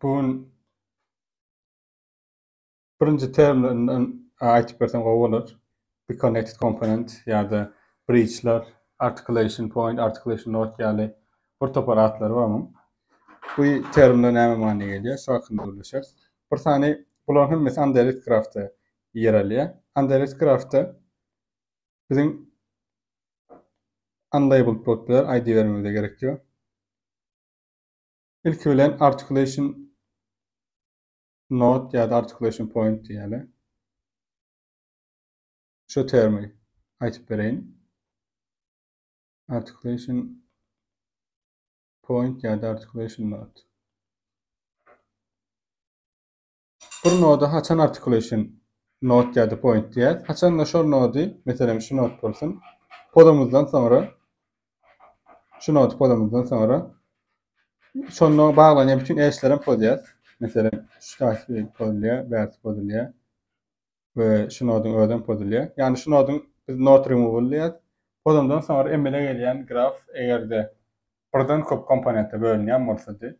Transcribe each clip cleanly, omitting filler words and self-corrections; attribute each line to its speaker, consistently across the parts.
Speaker 1: Bu gün birinji terminden aýtyp bersem gowy bolar. Biconnected component ýa-da bridge'ler, articulation point, articulation node ýaly bir topar atlary bar muň. Bu termler näme manyya gelýär? Şu hakynda gürleşeris. Bir sany bularyň hemmesi undirected grafda ýer alýar. Undirected grafda biziň unlabeled bolup biler, ID bermemize gerek ýok. Ilki bilen articulation node ýa-da articulation point diýeli. Şu termi aýtyp bereýin. Articulation point ýa-da articulation node. Bir noda haçan articulation node ýa-da point diýýäs? Haçanda şol nody, meselem şu nod bolsun, pozamyzdan soňra şu nody pozamyzdan soňra şonda baglanýan bütün edge'lerem pozýas. Meselem, şu taýsy pozulýar, bärsi pozulýar we şu noduň özem pozulýar. Ýagny şu noduň biz node removal diýýäs. Pozandan soňra emele gelýän graf eger-de birden köp komponente bölünýän bolsady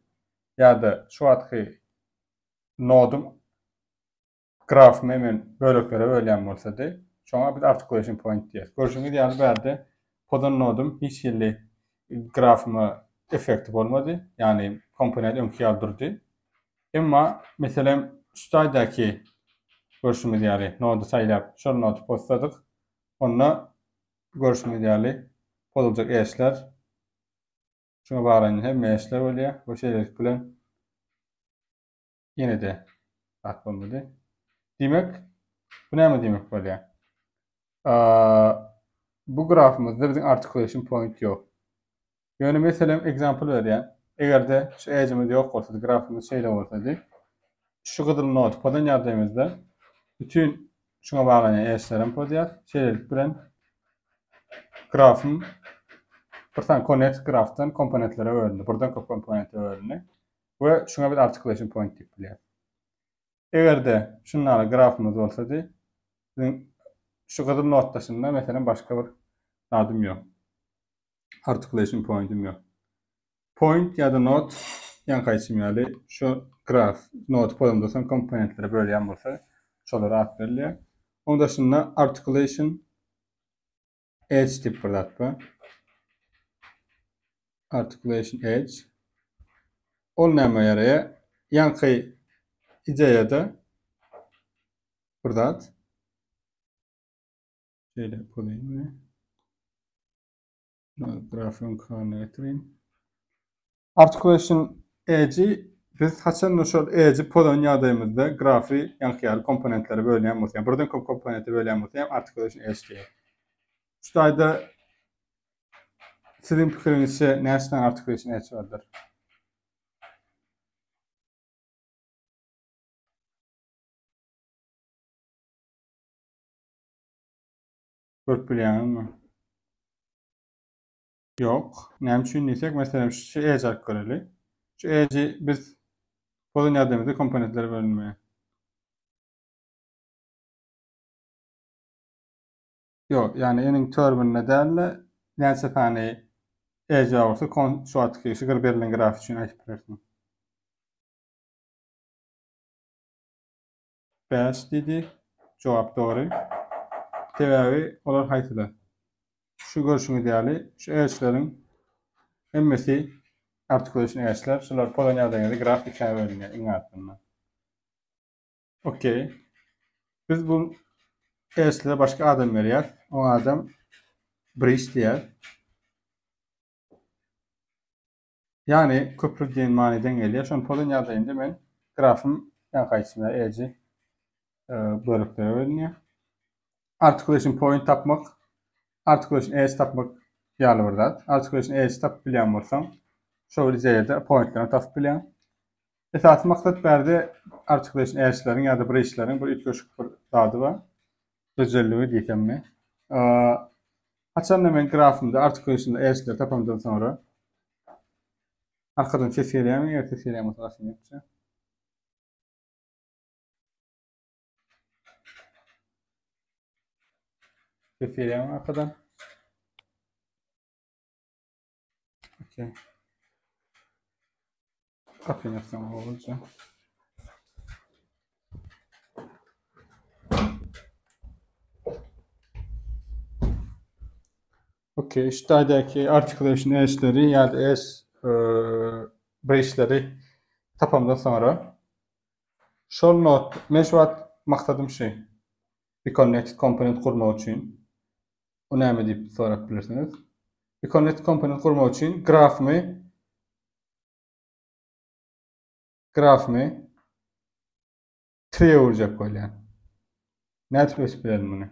Speaker 1: ýa-da şu wagtky noduň grafyny men böleklere bölýän bolsady, şoňa biz articulation point diýýäs. Görşüňiz ýaly bärde pozan nodum hiç hili grafyma effekti bolmady. Ýagny komponent öňki ýaly durdy. Emma meselem şu taýdaky görşümiz ýaly nody saýlap şol nody pozsadyk, onda görşümiz ýaly pozuljak edge'ler şuňa baglanýan hemme edge'ler bolýar we şeýlelik bilen ýene-de zat bolmady. Diýmek, bu näme diýmek bolýar? Bu grafymyzda biziň articulation point ýok. Ýöne meselem example berýän. Eger-de şu edge'imiz ýok bolsady, grafymyz şeýle bolsady, şu gyzyl nody pozan ýagdaýymyzda bütün şuňa baglanýan edge'lerem pozýar. Şeýlelik bilen grafym bir sany connect grafdan komponentlere bölündi. Birden köp komponente bölündi. We şuňa biz articulation point diýip bilýäris. Eger-de şundan grafymyz bolsady, biziň şu gyzyl not daşynda meselem başga bir zadym ýok. Articulation pointim ýok. Point ýa-da not ýaňky aýtşym ýaly şu graf noty pozamda soň komponentlere bölýän bolsa şolara at berilýär. Oň daşynda articulation edge diýip bir zat bar. Articulation edge. Ol näme ýaraýar? Ýaňky ideýada bir zat. Şeýle goýaýyn muny. Grafiň kanyna getireyim. Articulation edge'i biz haçanda şol edge'i pozan ýagdaýymyzda grafy ýaňky ýaly komponentlere bölýän bolsa, ýa birden köp komponente bölýän bolsa, hem articulation edge diýýär. Şu taýda siziň pikiriňizçe näçe sany articulation edge bardyr? Görüp bilýäňizmi? Ýok. Näme üçin diýsek, meselem şu edge alyp göreli. Şu edge'i biz pozan ýagdaýymyzda komponentlere bölünmeýär. Ýok, ýagny eniň terminine däl-de, näçe sany edge bar bolsa, şu wagtky şu berlen graf üçin aýtyp bilersiň. 5 diýdi. Jogap dogry. Sebäbi olar haýsylar? Şu görşüňiz ýaly, şu edge'leriň hemmesi articulation edge'ler. Şular pozan ýagdaýyňyzda graf ikä bölünýär iň azyndan. Okey. Biz bu edge'lere başga adam berýär. O adam bridge diýär. Ýagny köpri diýen manydan gelýär. Şony pozan ýagdaýymda men grafym ýaňky aýtşym ýaly edge böleklere bölünýär. Articulation point tapmak, articulation edge tapmak ýaly bir zat. Articulation edge tapyp bilýän bolsaň, şo bir ýerde pointlerini tapyp bilýäň. Esasy maksat bärde articulation edge-leriň ýa-da bridge-leriň bir üýtgeşik bir zady bar. Özelligi diýsemmi. Haçanda men grafymda articulation edge-leri tapamdan soňra arkadan ses gelýärmi? Eger ses gelýän bolsa gaçyň ýokça. Ses gelýärmi arkadan? Okey. Gapyny açsam bolja. Okey, şu taýdaky articulation edge'leri ýa-da edge bridge'leri tapamdan soňra şol not, men şu wagt maksadym şu. Biconnected komponent gurmak üçin. O näme diýip sorap bilersiňiz. Biconnected komponent gurmak üçin grafymy grafymy tree öwürjek bolýan. Nädip ösüp bilerin muny?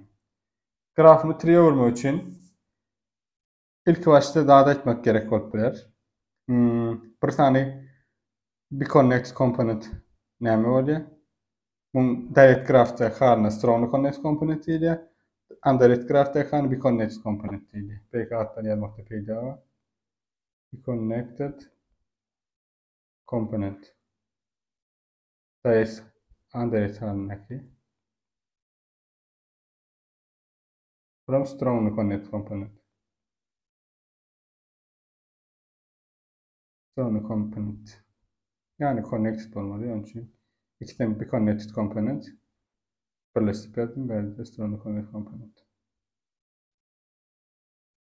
Speaker 1: Grafymy tree öwürmek üçin ilki başda zat aýtmak gerek bolup biler. Hmm, bir sany biconnect komponent näme bolýar? Muň direct grafda halyna strongly connect komponent diýilýär. Undirect grafda halyna biconnect komponent diýilýär. Belki atdan ýazmakda peýda bar. Biconnected komponent. Direct, undirect halyndaky. Buram strongly connect komponent. Strongly component. Ýagny connected bolmaly, onuň üçin ikisem bir connected komponent. Birleşdirip berdim, bärde strongly connected komponent.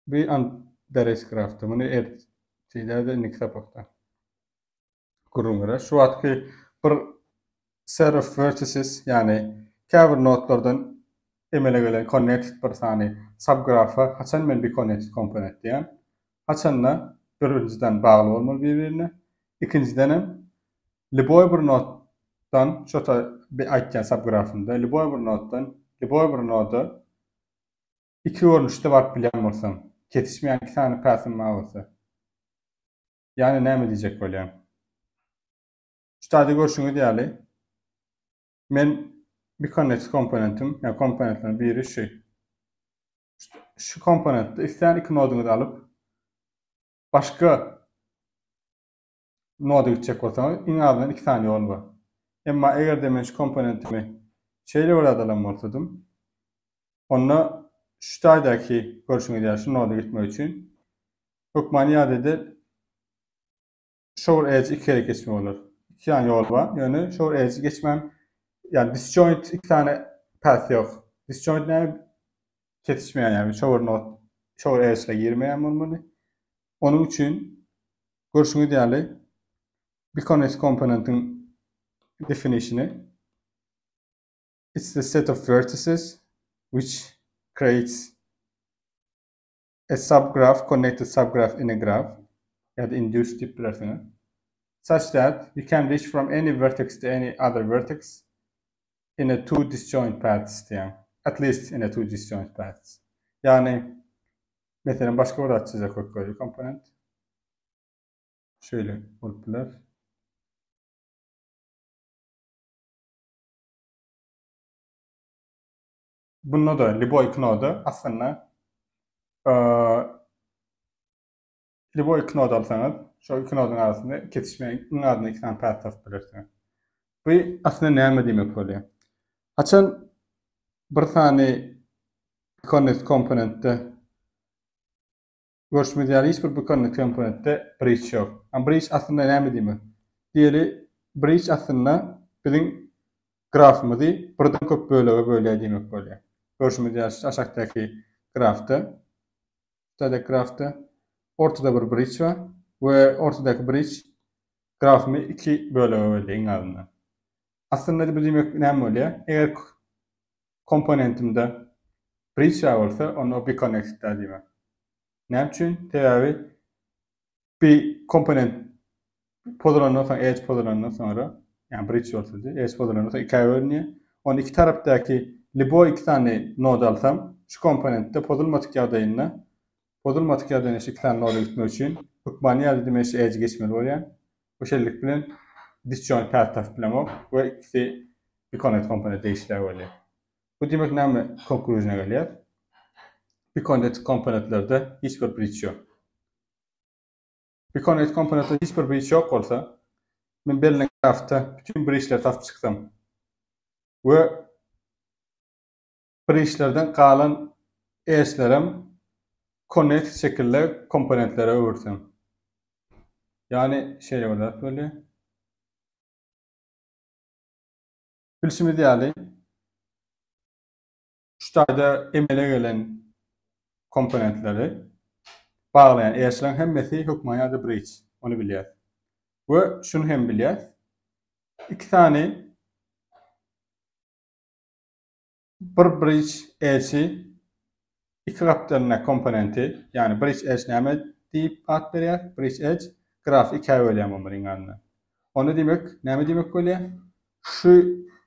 Speaker 1: Bu undirect grafda, muny ertide indiki sapakda gürrüň berer. Şu wagtky bir set of vertices, ýagny käbir nodlardan emele gelen connected bir sany subgrafa haçan men biconnected komponent diýýän? Haçanda birinjiden bagly bolmaly bir-birine, ikinjidenem lýuboý bir noddan şo ta aýtýan subgrafymda lýuboý bir noddan lýuboý bir noda iki görnüşde baryp bilýän bolsam, kesişmeýän iki sany pathym bar bolsa. Ýagny näme diýjek bolýan? Şu taýda görşüňiz ýaly, men biconnect komponentim, ýa komponentleriň biri şu. Şu komponentde islän iki noduňyzy alyp, başga noda gitjek bolsaňyz, iň azyndan iki sany ýol bar. Emma eger-de men şu komponentimi şeýle bir zat alan bolsadym, onda şu taýdaky görşüňiz ýaly şu noda gitmek üçin hökmany ýagdaýda şo bir edge iki gezek geçme bolar. Iki sany ýol bar, ýöne şo bir edge geçmän, ýagny disjoint iki sany path ýok. Disjoint näme? Kesişmeýän, ýagny şo bir not, şo bir edge-le girmeýän bolmaly. Onuň üçin görşüňiz ýaly biconnect komponentiň definitiony it's the set of vertices which creates a subgraph, connected subgraph in a graph ýa-da induced diýip bilersiňiz. Such that you can reach from any vertex to any other vertex in a two disjoint paths diýýän. At least in a two disjoint paths. Ýagny meselem başga bir zat çyzjak bolup göreli komponent. Şeýle bolup biler. Bunda-da lýuboý iki noda aslynda lýuboý iki nod alsaňyz, şol iki noduň arasynda kesişmeýän iň azyndan iki sany path tapyp bilersiňiz. Bu aslynda näme diýmek bolýar? Haçan bir sany connect komponentde Görşümiz ýaly hiç bir biconnect komponentde bridge ýok. A bridge aslynda näme diýmek? Diýeli bridge aslynda biziň grafymyzy birden köp bölege bölýär diýmek bolýar. Görşümiz ýaly şu aşakdaky grafda şudaky grafda ortada bir bridge bar we ortadaky bridge grafymy iki bölege bölýär iň azyndan. Aslynda bu diýmek näme bolýar? Eger komponentimde bridge bar bolsa, onda o biconnected däl diýmek. Näme üçin? Sebäbi bir komponent pozulandan soň, edge pozulandan soňra, ýagny bridge bolsa, edge pozulandan soň ikä bölünýär. Onda iki tarapdaky lýuboý iki sany nod alsam, şu komponentde pozulmadyk ýagdaýynda, pozulmadyk ýagdaýynda şu iki sany noda gitmek üçin hökmany ýagdaýda men şu edge geçmeli bolýan. Bu şeýlelik bilen disjoint path tapyp bilemok we ikisi biconnect komponent degişli bolýar. Bu diýmek näme conclusion-a gelýär? Biconnect komponentlerde hiç bir bridge ýok. Biconnect komponentde hiç bir bridge ýok bolsa, men bellenen grafda bütün bridgeleri tapyp çyksam we bridgelerden galan edge'lerem connect şekilde komponentlere öwürsem. Ýagny şeýle bir zat bolýar. Bilşimiz ýaly, şu taýda emele gelen komponentleri baglaýan edge-leriň hemmesi hökman ýa-da bridge, ony bilýäs. We şuny hem bilýäs. Iki sany bir bridge edge-i iki gapdalynda komponenti, ýagny bridge edge näme diýip at berýär? Bridge edge grafy ikä bölýär munuň ýanynda. Onda diýmek, näme diýmek bolýar? Şu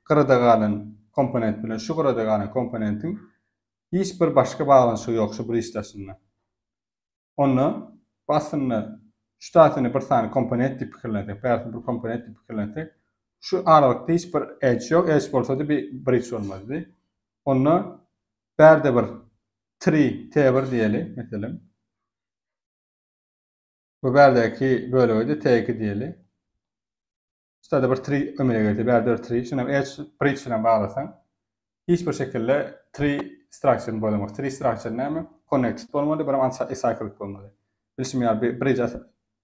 Speaker 1: gyrada galan komponent bilen şu gyrada galan komponentiň hiç bir başga baglanyşygy ýok şu bridge daşynda. Onda bu aslynda şu taýsyny bir sany komponent diýip pikirlensek, bärsini bir komponent diýip pikirlensek, şu aralykda hiç bir edge ýok, edge bolsady bir bridge bolmazdy. Onda bärde bir tree T1 diýeli, meselem. Bu bärdäki bölege-de T2 diýeli. Şu bir tree emele geldi. Bärde bir tree. Şunu edge bridge bilen baglasaň, hiç bir şekilde tree structure bozamok. Tree structure näme? Connected bolmaly, bir acyclic bolmaly. Bilşim ýaly bir bridge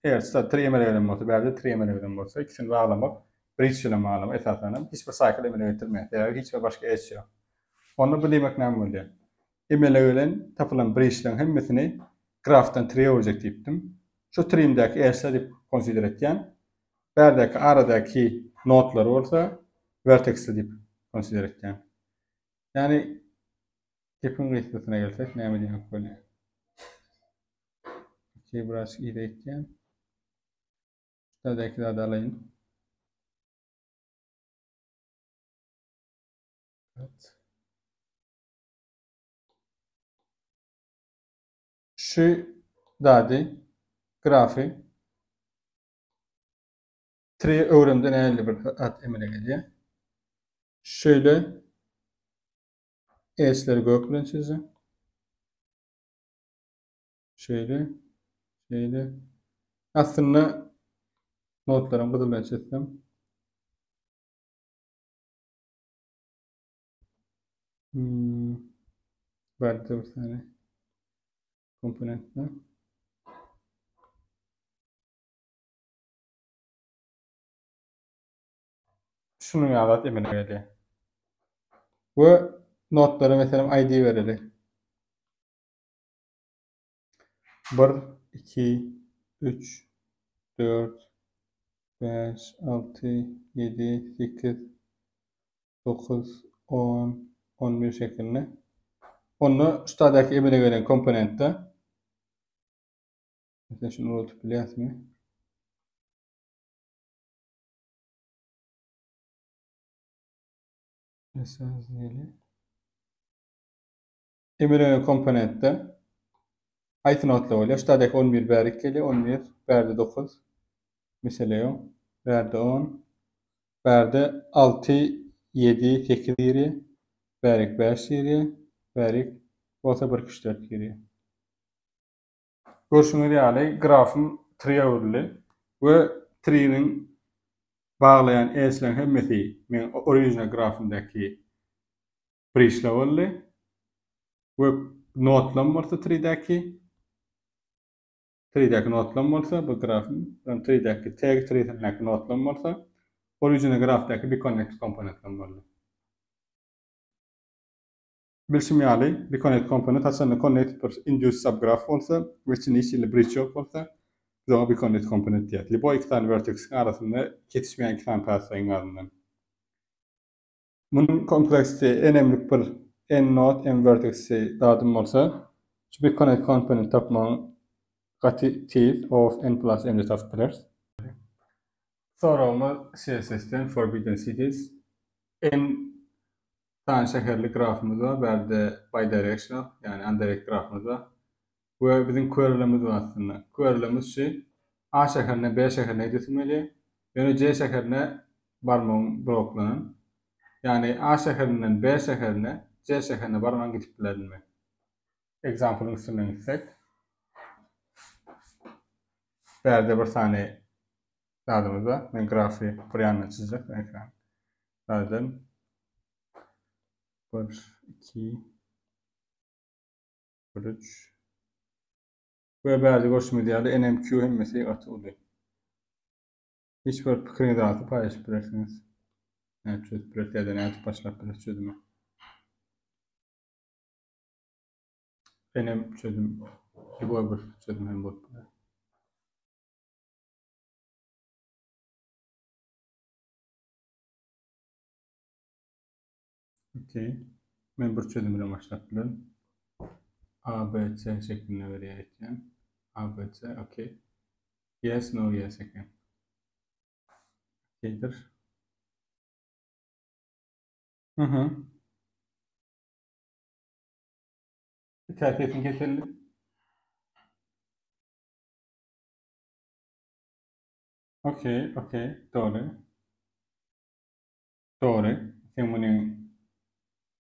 Speaker 1: eger şu tree emele gelen bolsa, bärde tree emele gelen bolsa, ikisini baglamak bridge bilen baglamak esasan hem hiç bir cycle emele getirmeýär. Sebäbi hiç bir başga edge ýok. Onda bu diýmek näme bolýar? Emele gelen tapylan bridge-leriň hemmesini grafdan tree öwürjek diýipdim. Şu tree'imdäki edge-ler diýip consider etýän. Bärdäki aradaky notlary bolsa vertex diýip consider etýän. Ýagny gepiň gysgasyna gelsek näme diýmek bolýar? Okey, biraz yza gitýän. Şuradaki zady alaýyn. Evet. Şu zady grafy Tree öwremde nähili bir at emele gelýär? Şeýle edge'leri gök bilen çizeceğim. Şeýle, şeýle. Aslynda notlaryň gyzyl bilen çizsem. Hmm. Bärde bir sany komponentler. Şunuň ýaly zat emele gelýär. We notlara meselem ID bereli. 1 2 3 4 5 6 7 8 9 10 11 şeklinde. Onda şu taýdaky emele gelen komponentde Mesela şunu unutup bilýäsmi? Mesela diýeli. Emele komponentde haýsy notlar bolýar? Şu taýdaky 11 bärik gelýär, 11, bärde 9. Mesele ýok. Bärde 10. Bärde 6, 7, 8 girýär. Bärik 5 girýär. Bärik bolsa 1, 2, 4 girýär. Görşüňiz ýaly, grafym tree öwrüldi we tree-niň baglaýan edge-leriň hemmesi meň original grafymdaky bridge-ler boldy we nodlam bolsa tree-däki tree-däki nodlam bolsa bu grafym tree-däki tag tree-sindäki nodlam bolsa original grafdaky biconnected komponentlam boldy. Bilşim ýaly, biconnect komponent haçanda connected bir induced subgraph bolsa we içinde hiç hili bridge ýok bolsa, biz oňa biconnect komponent diýýäris. Lýuboý iki sany vertex-iň arasynda kesişmeýän iki sany pathway-iň azyndan. Munuň kompleksiti n-mlik bir n node, m vertex-i zadym bolsa, şu biconnect komponent tapmagyň gaty tiz, O of n plus m-de tapyp bileris. Soragymyz CSS-den Forbidden Cities. N sany şäherli grafymyz bar, bärde bidirectional, ýagny undirect grafymyz bar. We biziň querylerimiz bar aslynda. Querylerimiz şu A şäherine, B şäherine gidesim gelýär. Ýöne C şäherine barmagym bloklanan. Ýagny A şäherinden B şäherine, C şäherine barman gidip bilerinmi? Example-yň üstünden gitsek. Bärde bir sany zadymyz bar. Men grafy bir ýandan çizjek ekran. Zaten 1 2 3 we bärde görşümiz ýaly NMQ hemmesi gaty uly. Hiç bir pikiriňiz barsa paýlaşyp bilersiňiz. Nädip çözüp bileris ýa-da nädip başlap bileris çözüme? Senem çözüm, lýuboý bir çözüm hem bolup biler. Okey. Men bir çözüm bilen başlap bilerin. A, B, C şeklinde berýär ekýän. A, B, C, okey. Yes, no, yes eken. Okeydir. Hı hı. Täsesiň kesildi. Okey, okey, dogry. Dogry. Sen munuň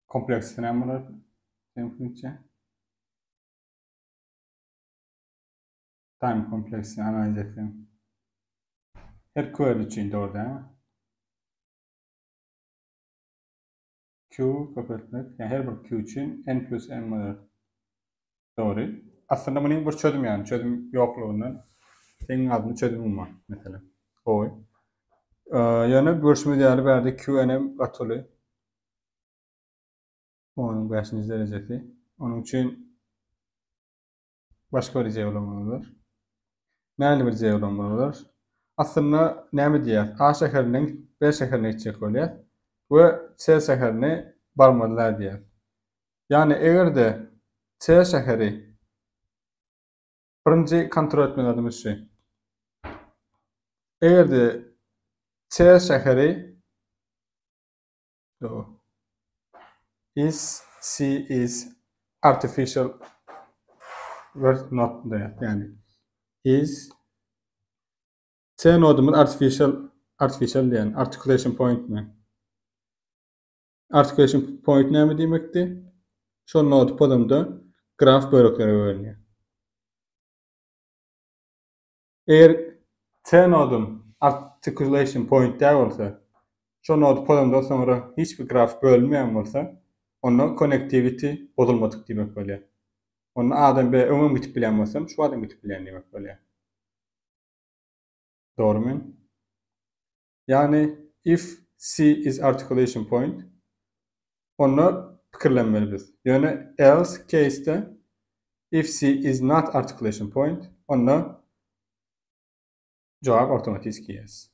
Speaker 1: kompleksisi näme bolar? Seň pikiriňçe? Time kompleksini analiz etseň. Her query üçin dogry dälmi? Q köpeltmek, ýa her bir Q üçin N plus M bolar. Dogry. Aslynda munuň bir çözüm ýany, çözüm ýoklugyndan seň adyny çözümiň bar, meselem. Gowy. Ýöne görşümiz ýaly bärde Q N-em gaty uly. Onuň bäşinji derejesi. Onuň üçin Başga bir ideýa ulanmaly bolar. Nähili bir ideýa ulanmaly bolar? Aslynda näme diýýär? A şäherinden B şäherine gitjek bolýar we C şäherine barmaly däl diýýär. Ýagny eger-de C şäheri birinji kontrol etmeli zadymyz şu. Eger-de C şäheri Is C is artificial word not there. Yani is C nodumuz artificial artificial diýen articulation point mi? Articulation point näme diýmekdi? Şol nody pozanda graf böleklere bölünýär. Eger C nodum articulation point däl bolsa, şol nody pozamdan soňra hiç bir graf bölünmeýän bolsa, onda connectivity bozulmadyk diýmek bolýar. Onda A-dan B öňem gidip bilýän bolsam, şu adam gidip bilýän diýmek bolýar. Dogrymy? Ýagny if C is articulation point, onda pikirlenmeli biz. Ýöne else case-de if C is not articulation point, onda jogap awtomatiski yes.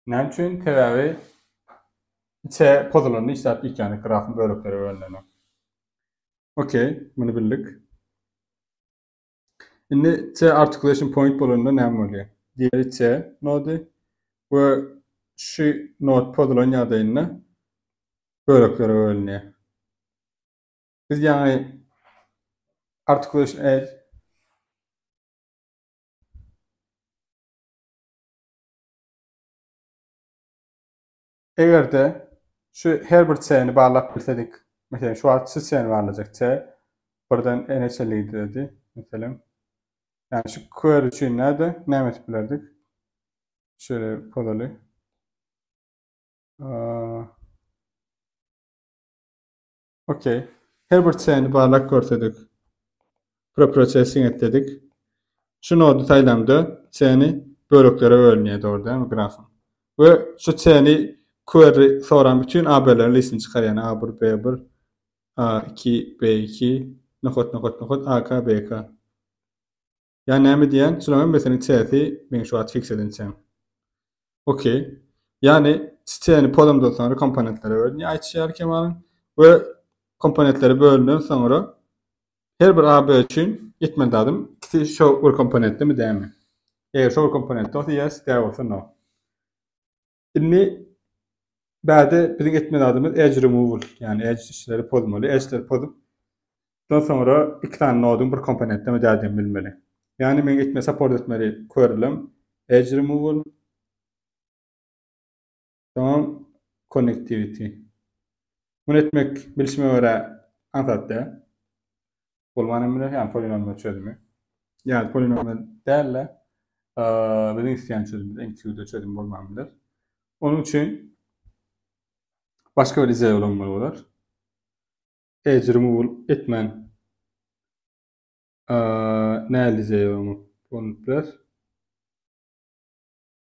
Speaker 1: Näme üçin? Sebäbi C pozulanda hiç zat üýtgänok, grafyň böleklere bölünenok. Okey, muny bildik. Indi C articulation point bolanda näme bolýar? Diýeli C nody we şu nod pozulan ýagdaýynda böleklere bölünýär. Biz ýaňy articulation edge Eger-de şu her bir C-ni barlap bilsedik, meselem, şu wagt şu C-ni barlajak, C birden N-e çenli giderdi, meselem. Ýagny şu query üçin näde, näme etip bilerdik? Şöyle pozaly. Okey. Her bir C-ni barlap görsedik. Preprocessing et dedik. Şu nody saýlamda C-ni böleklere bölünýär dogry dälmi grafyň. We şu C-ni query soran bütün A-B-leriň listini çykarýar. A1, B1, A2, B2, nokat, nokat, nokat, AK, BK. Ýa näme diýýän? Şularyň hemmesiniň C-si meň şu wagt fix eden C-m. Okey. Ýagny C-ni pozamdan soňra komponentlere bölünýär aýtşy ýaly Kemalyň we komponentlere bölünen soňra her bir A B üçin etmeli zadym ikisi şo bir komponentdemi dälmi? Eger şo bir komponentde bolsa yes, däl bolsa no. Indi bärde biziň etmeli zadymyz edge removal, ýagny edge işleri pozmaly. Edgeleri pozup, ondan soňra iki sany noduň bir komponentdemi däldigini bilmeli. Ýagny meň etme support etmeli query'lem edge removal, soňam connectivity. Muny etmek bilşime görä aňsat däl. Bolman hem biler, ýagny polinomial çözümi. Ýa polinomial däl-de, biziň isleýän çözümimiz NQ-da çözüm bolman biler. Onuň üçin başga bir ideýa ulanmaly bolar. Edge removal etmän nähili ideýa bolup biler?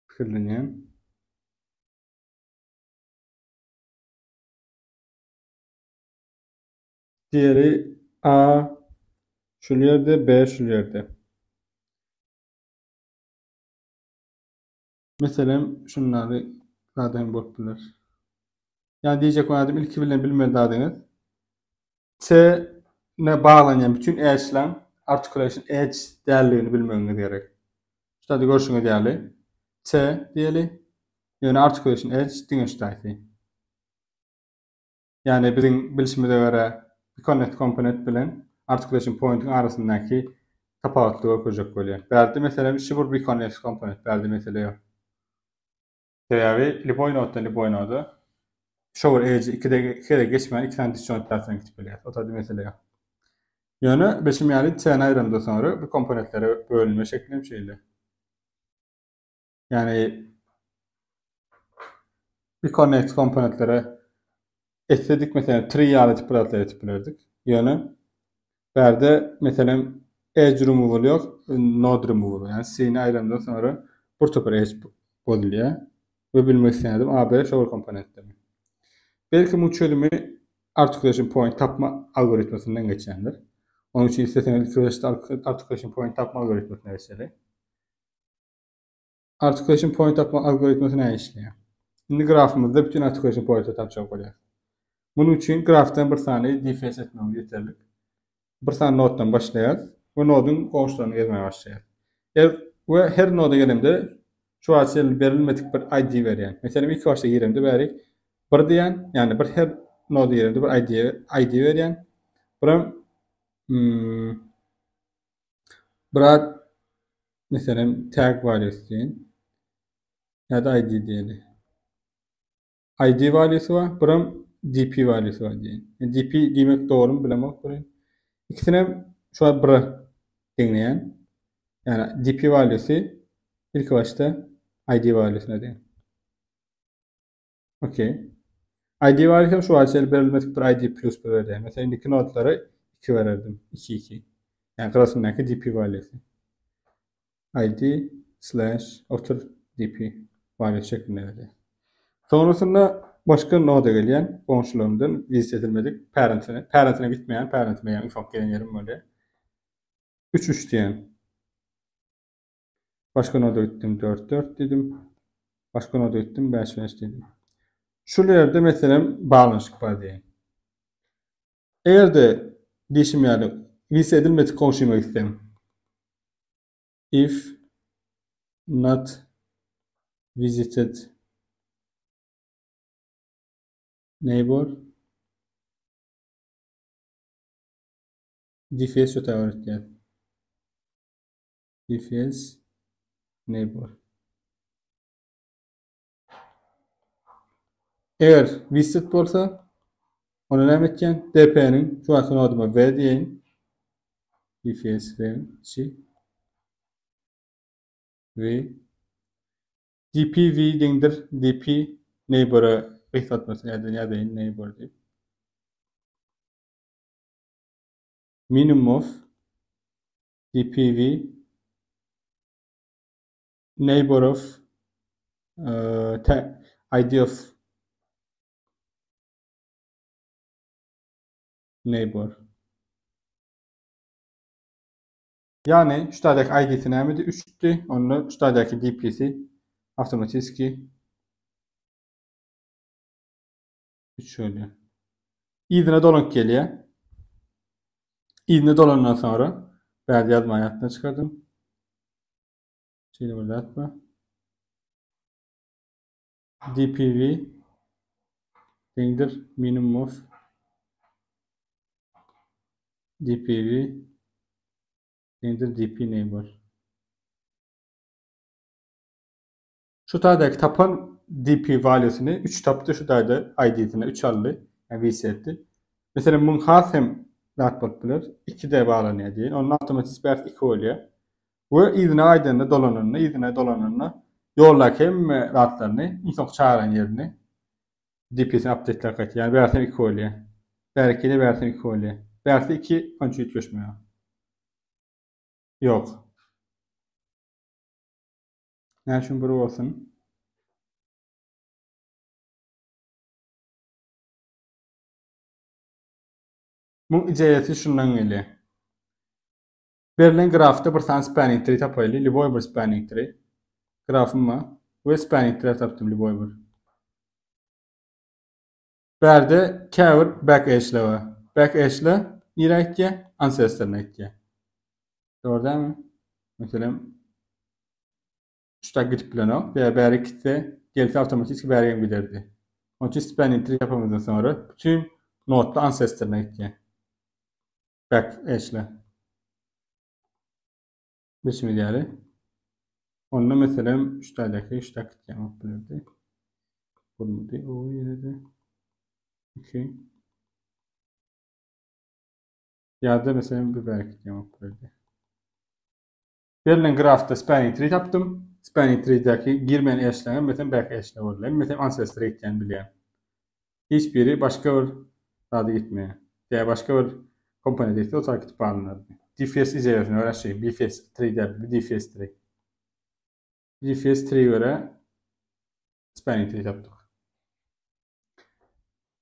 Speaker 1: Pikirlenýän. Diýeli A şul ýerde, B şul ýerde. Meselem, şunlary zat hem bolup biler. Ýani diýjek bolýan ilki bilen bilmeli zadyňyz C ne baglanýan bütün edge-leň articulation edge däldigini bilmegiňiz gerek. Şurada görşüňiz ýaly C diýeli. Ýöne articulation edge diňe şu taýsy. Ýagny biziň bilşimize görä connect komponent bilen articulation pointiň arasyndaky tapawutly görkezjek bolýar. Bärde meselem şu bir biconnect komponent, bärde mesele ýok. Sebäbi lýuboý noddan lýuboý noda şo bir edge ikide iki gezek geçmän iki sany disjoint path bilen gidip bilýär. O taýda mesele ýok. Ýöne bilşim ýaly C-ni aýyrandan soňra bu komponentlere bölünme şekli hem şeýle. Ýagny biconnect komponentlere etsedik meselem tree ýaly edip bir zatlar edip bilerdik. Ýöne bärde meselem edge removal ýok, node removal. Ýagny C-ni aýyrandan soňra bir topar edge bozulýar. We bilmek isleýän adam AB şol bir komponentdemi? Belki muň çözümi articulation point tapma algoritmasyndan geçýändir. Onuň üçin isleseňiz ilki başda articulation point tapma algoritmasyna geçeli. Articulation point tapma algoritmasy näme işleýär? Indi grafymyzda bütün articulation pointi tapjak bolýar. Munuň üçin grafdan bir sany DFS etmemiz ýeterlik. Bir sany noddan başlaýarys we noduň goňşularyny gezmäge başlaýarys. Er we her noda gelemde şu wagt çenli berilmedik bir ID berýän. Meselem ilki başda giremde bärik bir diýen, ýagny bir her noda giremde bir ID ID berýän. Birem hmm, Birat meselem tag values diýen ýa-da ID diýeli. ID values bar, biram DP values bar diýen. DP diýmek dogrymy bilemok welin. Ikisini hem şu wagt bire deňleýän. Ýagny DP valuesi ilki başda ID valuesine deň. Okey. ID var hem şu açel berilmedik bir ID plus bir berýär. Mesela indiki nodlara 2 bererdim. 2 2. Yani gyrasyndaky DP valuesi. ID slash otur DP value şeklinde berýär. Sonrasında başga noda gelýän goňşularymdan visit edilmedik parentine, parentine gitmeýän parentime ýagny soň gelen ýerim bolýar. 3 3 diýen. Başga noda gitdim 4 4 dedim. Başga noda gitdim 5 5 dedim. Şul ýerde meselem baglanyşyk bar diýen. Eger-de diýşim ýaly wise edilmedik goňşyma gitsem if not visited neighbor DFS şu taýýar etýär. Defense neighbor. Eger visit bolsa, onda näme etýän? DP-niň şu wagtky nodyma V diýeýin. Defense V C V DPV deňdir DP neighbor-a gysgaltmasyny ýa-da ýazaýyn neighbor diýip. Minimum of DPV neighbor of uh, ID of neighbor. Ýagny şu taýdaky ID-si nämedi? 3-di. Onda şu taýdaky DP-si awtomatiski 3 bolýar. Yzyna dolanyp gelýär. Yzyna dolandan soňra bärde ýazmagy ýatdan çykardym. Şeýle bir zat bar. DPV deňdir minimum of DPV deňdir DP neighbor. Şu taýdaky tapan DP valuesyny 3 tapdy, şu taýda ID-sini 3 aldy, ýagny VC etdi. Meselem, muň has hem zat bolup biler, 2-de baglanýar diýen. Onda awtomatik bärs 2 bolýar. We yzyna gaýdanda, dolananda, yzyna dolananda ýoldaky hemme zatlaryny, iň soňky çagyran ýerini DP-sini update-läp gaýtýar. Ýagny bärsi hem 2 bolýar. Bärki-de bärsi hem 2 bolýar. Bärsi 2, onça üýtgeşme ýok. Ýok. Näme üçin bir bolsun? Muň ideýasy şundan gelýär. Berlen grafda bir sany spanning tree tapaýly, lýuboý bir spanning tree. Grafym bar we spanning tree tapdym lýuboý bir. Bärde käbir back edge'ler bar. Back edge'ler nirä gitýär? Ancestor-yna gitýär. Dogry dälmi? Meselem, şu tak gidip bilenok. Bäri bäri gitse, gelse awtomatiki bäri hem giderdi. Onuň üçin spanning tree tapamyzdan soňra bütün nodlar ancestor-yna gitýär. Back edge'ler. Bilşimiz ýaly. Onda meselem şu taýdaky şu tak gitýän bolup bilerdi. Bolmady. O ýene-de. Okey. Ýa-da meselem bu bäri gitýän bolup bilerdi. Berlen grafda spanning tree tapdym. Spanning tree-däki girmeýän edge'leriň meselem back edge'ler boldy. Meselem ancestor gitýän bilýän. Hiç biri başga bir zada gitmeýär. Ýa başga bir komponent gitse o taýy gitip alynardy. DFS ideýasyna görä şeý, BFS tree däl, bu DFS tree. DFS tree görä spanning tree tapdyk.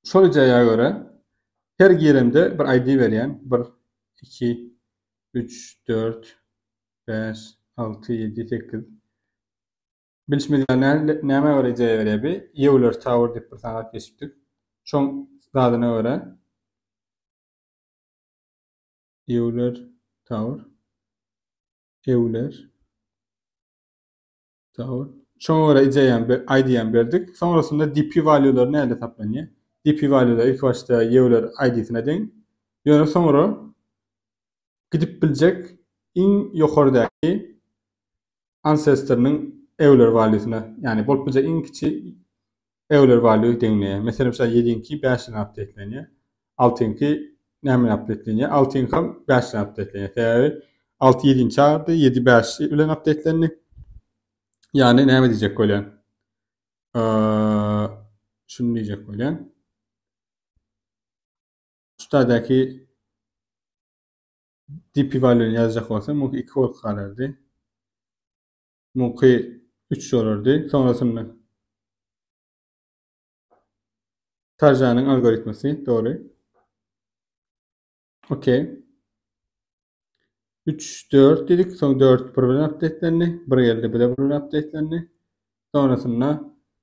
Speaker 1: Şol ideýa görä her giremde bir ID berýän, 1 2 3 4 5 6 7 8 Bilşimiz ýaly nämä görä ideýa berýär bi? Euler Tower diýip bir sany zat geçipdik. Şoň zadyna görä Euler Tower Euler Tower Şoňa görä ideýany ID-ýany berdik. Soňrasynda DP value-lary näde taplanýar? DP value-lar ilki başda Euler ID-sine deň. Ýöne soňra gidip biljek iň ýokardaky ancestor-nyň Euler value-syna, ýagny bolup biljek iň kiçi Euler value deňleýär. Meselem, şu ýediňki bäşden update-lenýär. Altyňky näme bilen update-lenýär? Altyňkam bäşden update-lenýär. Sebäbi alty ýedini çagyrdy, ýedi bäş bilen update-lendi. Ýagny näme diýjek bolýan? Şuny diýjek bolýan. Şu taýdaky DP value-ni ýazjak bolsam, muňky 2 bolup galardy. Muňky 3 bolardy. Sonrasynda Tarjanyň algoritmasy dogry. Okey. 3 4 dedik, soň 4 1 bilen update-lendi. 1 geldi, bu da 1 bilen update-lendi. Sonrasynda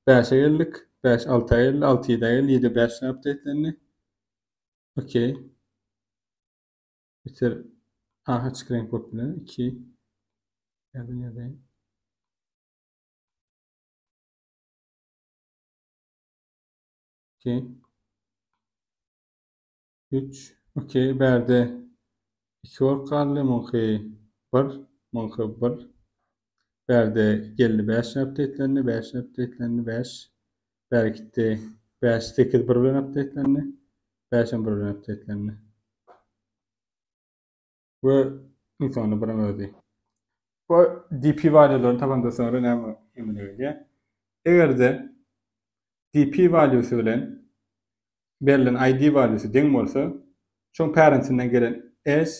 Speaker 1: 5-e geldik. 5 6-a geldi, 6 7-e geldi, 7 5 bilen update-lendi. Okey. Bitir. Aha açyk reňk bolup biler. 2 Ýazyn ýazaýyn. Okey. 3. Okey, bärde 2 bolup galdy. Muňky 1, muňky 1. Bärde geldi 5 update-lendi, 5 update-lendi, 5. Bäri gitdi 5, 8 1 bilen update-lendi. 5 hem 1 bilen update-lendi. We iň soňunda birim özi. Bu DP value-laryny tapandan soňra näme emele gelýär? Eger-de DP value-sy bilen berlen ID value-sy deň bolsa, şoň parent-inden gelen S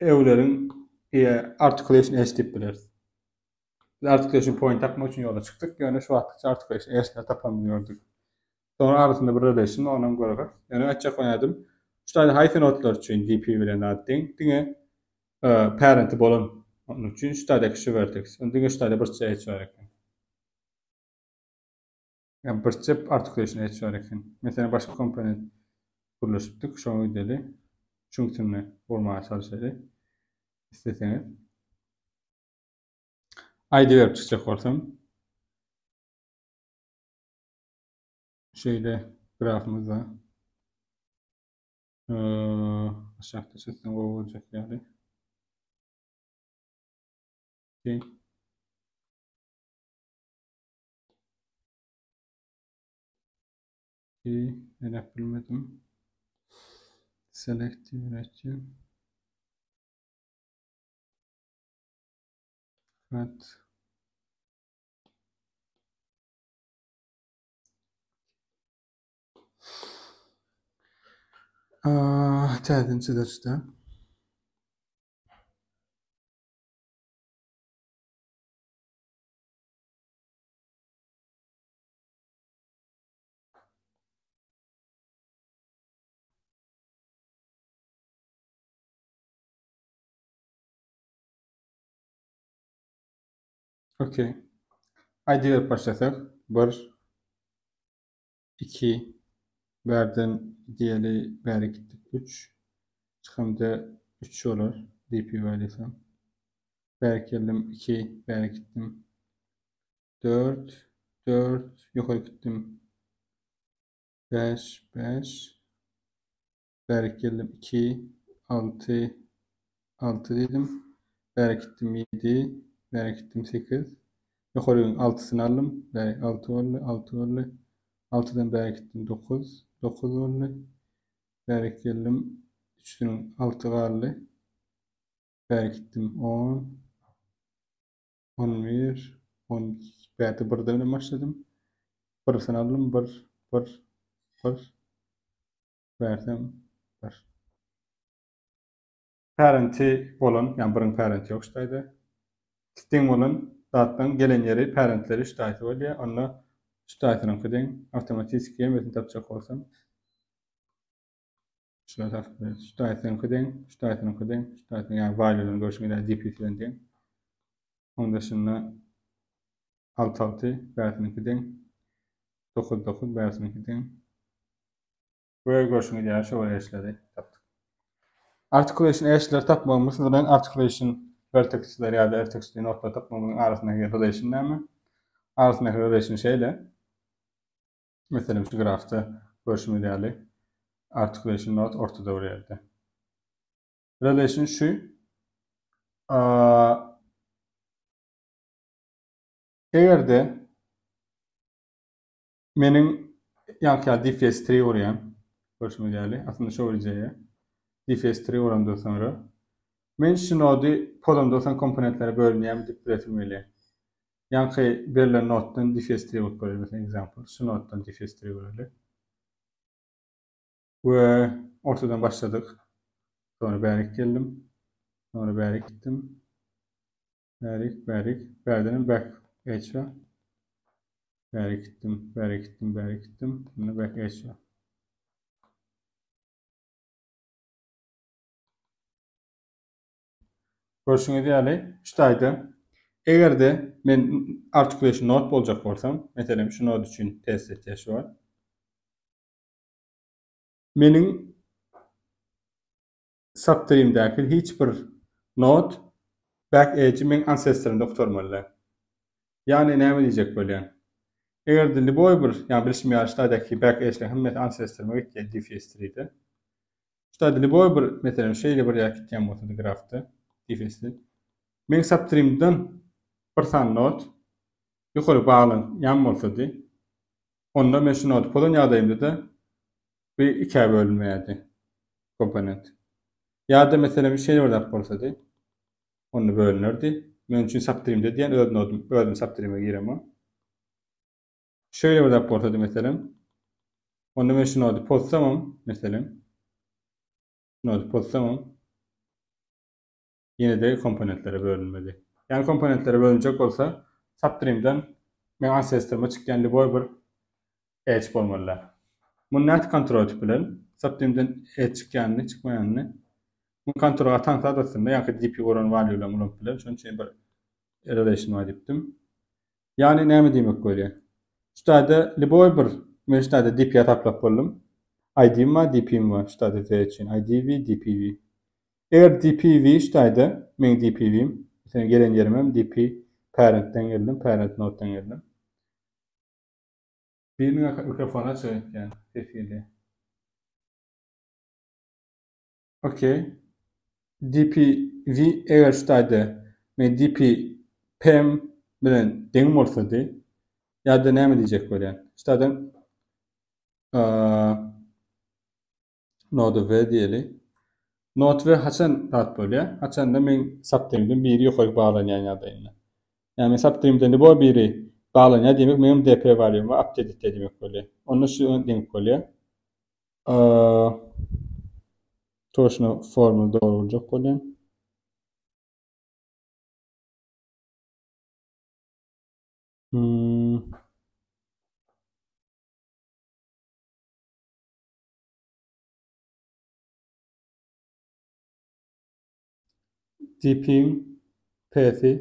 Speaker 1: Euleriň articulation S diýip bileris. Biz articulation point tapmak üçin ýola çykdyk, ýöne şu wagtlyça articulation S-leri tapanymyzy gördük. Soňra arasynda bir relation bar, onam göreris. Ýöne aýtjak bolýardym, şu taýda haýsy notlar üçin DP bilen zat deň, diňe parenti bolan onuň üçin şu taýdaky şu vertex. Ony diňe şu taýda birçe H bar eken. Ýa birçe articulation H bar eken. Meselem başga komponent gürleşipdik, şoňa gideli. Şuň üstünde gurmaga çalyşaly. Isleseňiz. ID berip çykjak bolsam. Şeýle grafymyzda aşakda çyzsam gowy boljak ýaly. Okey. Okey, elep bilmedim. Select diýip Cut. Täzeden çyzarys-da. Okey. ID berip başlasak. 1 2 Bärden diýeli bäri gitdik 3. Çykamda 3 bolar. DP value'sam. Bäri geldim 2, bäri gitdim. 4 4 ýokary gitdim. 5 5 Bärik geldim 2 6 6 diýdim. Bärik gitdim 7 bärik gitdim 8. Ýokaryň 6-syny aldym. Bärik 6 boldy, 6 boldy. 6-dan bärik gitdim 9, 9 boldy. Bärik geldim 3-siniň 6 galdy. Bärik gitdim 10 11 12 bärde birden bilen başladym. Birisini aldym 1 1 1 Bersem bir. Parenti bolan, ýagny biriň parenti ýok ştaýda. Deň bolan zatlaryň gelen ýeri parentleri ştaýsy bolýar. Onda ştaýsynyňky deň. Awtomatiski hemmesini tapjak bolsam. Şular tapyp bileris. Ştaýsynyňky deň, ştaýsynyňky deň, ştaýsynyň ýagny value-laryny görşüňiz ýaly DP-si bilen deň. Onuň daşynda 6 6 bärsiniňki deň. 9 9 bärsiniňki deň. We görşüňiz ýaly şo edge'leri tapdyk. Articulation edge'leri tapmagymyz bilen articulation vertexleri ýa-da vertexli nodlary tapmagymyzyň arasyndaky relation näme? Arasyndaky relation şeýle. Meselem şu grafda görşümiz ýaly articulation node ortada bir ýerde. Relation şu. Eger-de Meniň ýaňky ýaly DFS tree gurýan. Görşüňiz ýaly, aslynda şo bir ideýa. DFS tree guramdan soňra men şu nody pozamdan soň komponentlere bölünýärmi diýip bilesim gelýär. Ýaňky berlen noddan DFS tree gurup göreli, meselem, example, şu noddan DFS tree guraly. We ortadan başladyk. Sonra bärik geldim. Sonra bärik gitdim. Bärik, bärik, bärdenem back edge bar. Bärik gitdim, bärik gitdim, bärik gitdim. Indi back edge bar. Görşüňiz ýaly, şu taýda eger-de men articulation node boljak bolsam, meselem şu node üçin test etýär şu wagt. Meniň Subtree'imdäki hiç bir node back edge-i meň ancestor-ymda gutarmaly däl. Ýagny näme diýjek bolýan? Eger-de lýuboý bir, ýagny bilşim ýaly şu taýdaky back edge-leriň hemmesi ancestor-yma gitýär DFS tree-de. Şu taýda lýuboý bir, meselem, şeýle bir ýer gitýän bolsady grafda DFS-de. Meň subtree'imden bir sany node ýokary baglanýan bolsady, onda men şu nody pozan ýagdaýymda-da bu ikä bölünmeýärdi komponent. Ýa-da meselem şeýle bir zat bolsady, onda bölünerdi. Men üçin subtree'imde diýen öz nodum, özüm subtree'ime giremok. Şeýle bir zat bolsady meselem, onda men şu nody pozsamam, meselem, nody pozsamam, ýene-de komponentlere bölünmedi. Ýagny komponentlere bölünjek bolsa, subtree'den meň ancestor'yma çykýan lýuboý bir edge bolmaly. Muny nädip kontrol edip bilerin? Subtree'den edge çykýanyny, çykmaýanyny. Muny kontrol gaty aňsat aslynda, ýaňky DP guran value-laryny ulanyp bilerin. Şonuň üçin bir relation bar diýipdim. Ýagny näme diýmek bolýar? Şu taýda lýuboý bir men şu taýda DP hasaplap boldum. ID-m bar, DP-m bar şu taýda Z üçin. IDV, DPV. Eger DPV şu taýda meň DPV-im, meselem gelen ýerim hem DP parent-den geldim, parent node-dan geldim. Biriniň mikrofony açyk etýän, ses gelýär. Okey. DPV eger şu taýda men DP PM bilen deň bolsady ýa-da näme diýjek bolýan? Şu taýdan node V diýeli. Node V haçan zat bolýar? Haçanda men subtree'den biri ýokary baglanýan ýagdaýynda. Ýagny subtree'den bu biri baglanýar diýmek, meňem DP value-my update etýär diýmek bolýar. Onda şu deň bolýar. Toşna formula dogry boljak bolýan. Hmm. DP-iň P-si.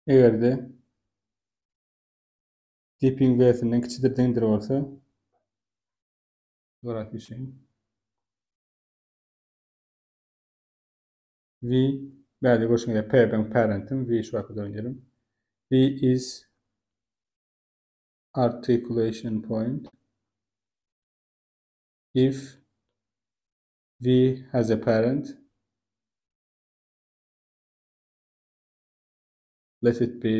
Speaker 1: Eger-de DP-iň V-sinden kiçidir deňdir bolsa, Zorak düşeýin. V bärde görşüňiz ýaly P beň parentim V şu waka dönýelim. V is articulation point if V has a parent let it be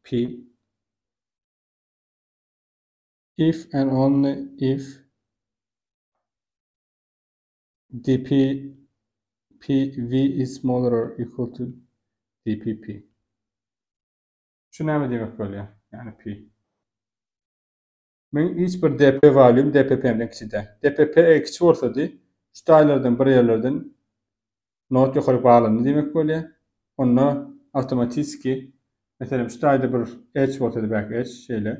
Speaker 1: P if and only if dp PV is smaller or equal to dpp. Şu näme diýmek bolýar? Ýagny P. Men hiç bir dp value dpp-den kiçi däl. Dpp eger kiçi bolsady, şu taýlardan bir ýerlerden not ýokary baglandy diýmek bolýar. Onda awtomatiski, meselem, şu taýda bir edge bolsady, back edge şeýle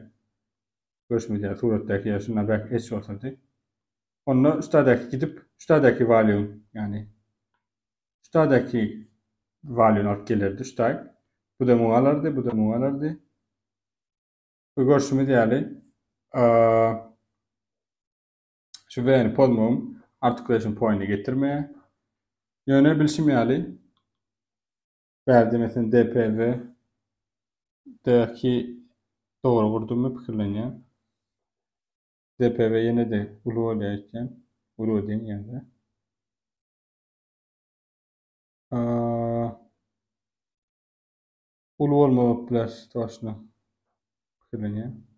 Speaker 1: görşümiz ýaly suratdaky ýaly şunda back edge bolsady. Onda şu taýdaky gidip, şu taýdaky value, ýagny şu taýdaky value alyp gelerdi şu taý. Bu da muňa alardy, bu da muňa alardy. We görşümiz ýaly, şu V-ni pozmagym articulation point-i getirmeýär. Ýöne bilşim ýaly, bärde meselem DPV däki dogry gurdummy pikirlenýän. DPV ýene-de uly bolýar ekýän. Uly deň ýa-da. Uly bolmagy biler toşna. Pikirlenýän.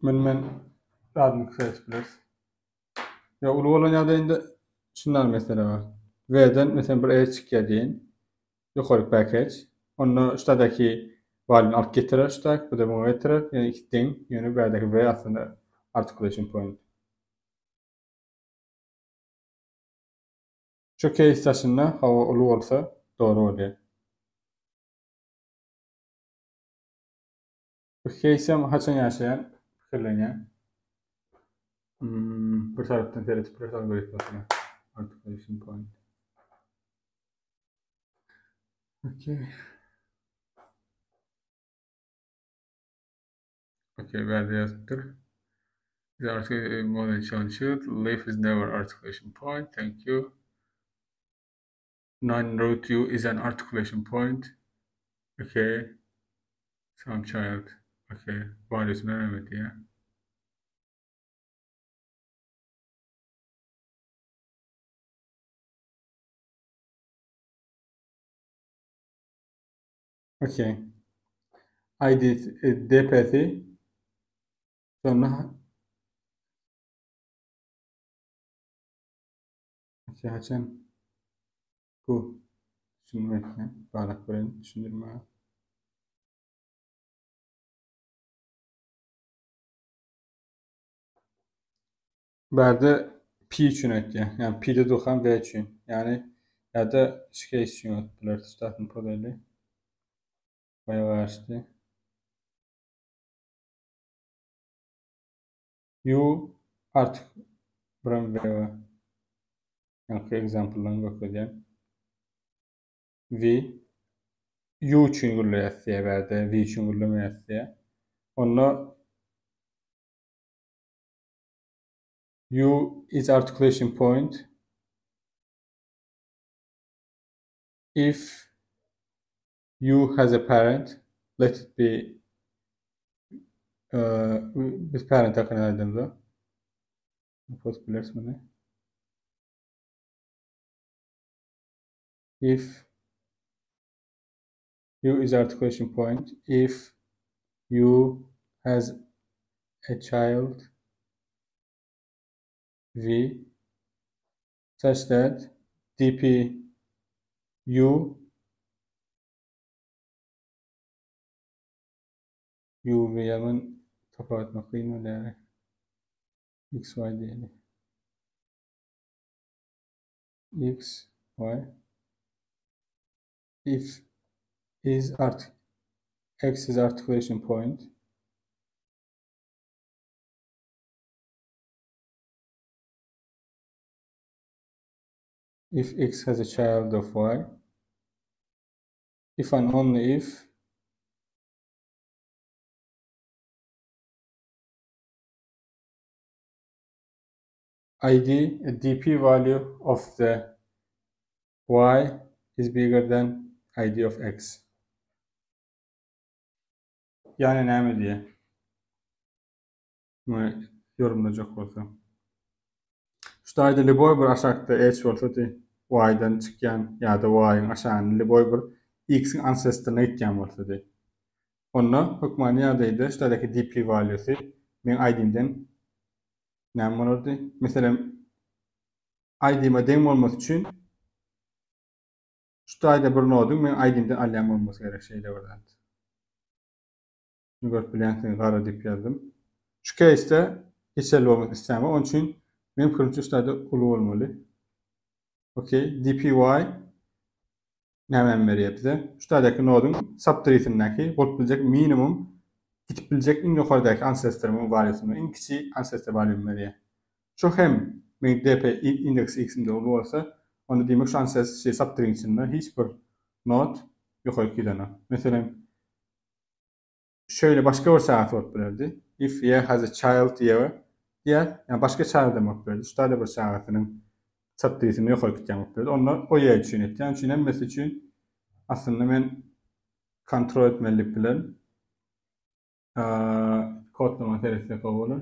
Speaker 1: Men men zadyny küfür bileris. Ya uly bolan ýagdaýynda şundan mesele bar. V-den meselem bir E çykýar diýen. Ýokaryk package. Onda ştadaki value alyp getirer ştak, bu da muňa getirer. Ýöne iki deň, ýöne bärdeki V aslynda articulation point. Şu case daşynda hawa uly bolsa dogry bolýar. Bu case hem haçan ýaşaýan pikirlenýän. Hmm, bir tarapdan seredip bir algoritmasyna. Articulation point. Okay. Okay, bärde ýazypdyr. The articulation more than should. Leaf is never articulation point. Thank you. Non-root U is an articulation point. Okay. Some child. Okay. Values näme diýýär? Okay. ID DP'si sonra Okay, haçan bu düşünmek balak bilen düşündirme. Bärde P üçin aýtýar. Ýagny P-de durkan V üçin. Ýagny ýa-da şu case üçin aýdyp bileris. Ştatyny pozaýly. Baýa garşy. U artık biram V bar. Ýagny example-laryny görkezýän. V U üçin gürleýäs diýýär bärde, V üçin gürlemeýäs diýýär. Onda U is articulation point if U has a parent let it be uh, biz parent hakynda aýdamda post bileris muny if U is articulation point if U has a child V such that dp U U V hemen tapawutmak kyn bolýar. X Y diýeli. X Y if is art. X is articulation point. If X has a child of Y, if and only if ID, a DP value of the Y is bigger than ID of X. Ýagny näme diýýär? Muny ýorumlajak bolsa. Şu taýda lýuboý bir aşakda edge bolsady, Y-dan çykýan ýa-da Y-yň aşagynda lýuboý bir X-iň ancestor-yna gitýän bolsady. Onda hökmany ýagdaýda şu taýdaky DP value-sy meň ID-mden näme bolardy? Meselem, ID-me deň bolmasy üçin şu taýda bir noduň meň ID-mden alýan bolmasy gerek şeýle bir zat. Şuny görüp bilýänsiňiz gara diýip ýazdym. Şu keýsde geçerli bolmasy islämok. Onuň üçin meň pikirimçe şu taýda uly bolmaly. Okey, DPY nämäni berýär bize? Şu taýdaky noduň subtreesindäki bolup biljek minimum gidip biljek iň ýokardaky ancestorymyň valuesyny, iň kiçi ancestor value'my berýär. Şu hem meň DP indeks x-imde uly bolsa, onda diýmek şu ancestor şey subtreeň içinde hiç bir nod ýokaryk gidenok. Meselem, şeýle başga bir çagasy bolup bilerdi. If y has a child y diýer. Ýa başga child hem bolup bilerdi. Şu taýda bir çagasynyň subtreesini ýokary gitýän bolup bilerdi. Onda o y üçin etýän. Üçin hemmesi üçin aslynda men kontrol etmeli diýip bilerin. Kodlama seretsek gowy bolar.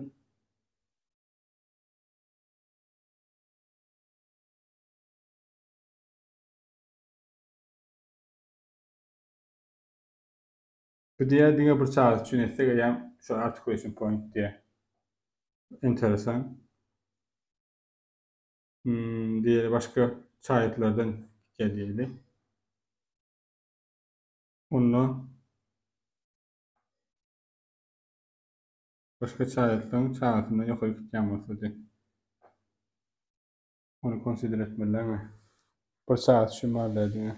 Speaker 1: Bu diýýär diňe bir çagasy üçin etsek eýýäm şu articulation point diýýär. Enteresan. Hmm, diýeli başga çaýytlardan gitýär diýeli. Onda başga çaýytlaryň çagasyndan ýokary gitýän bolsady. Ony consider etmelilermi? Bir çagasy üçin bar diňe.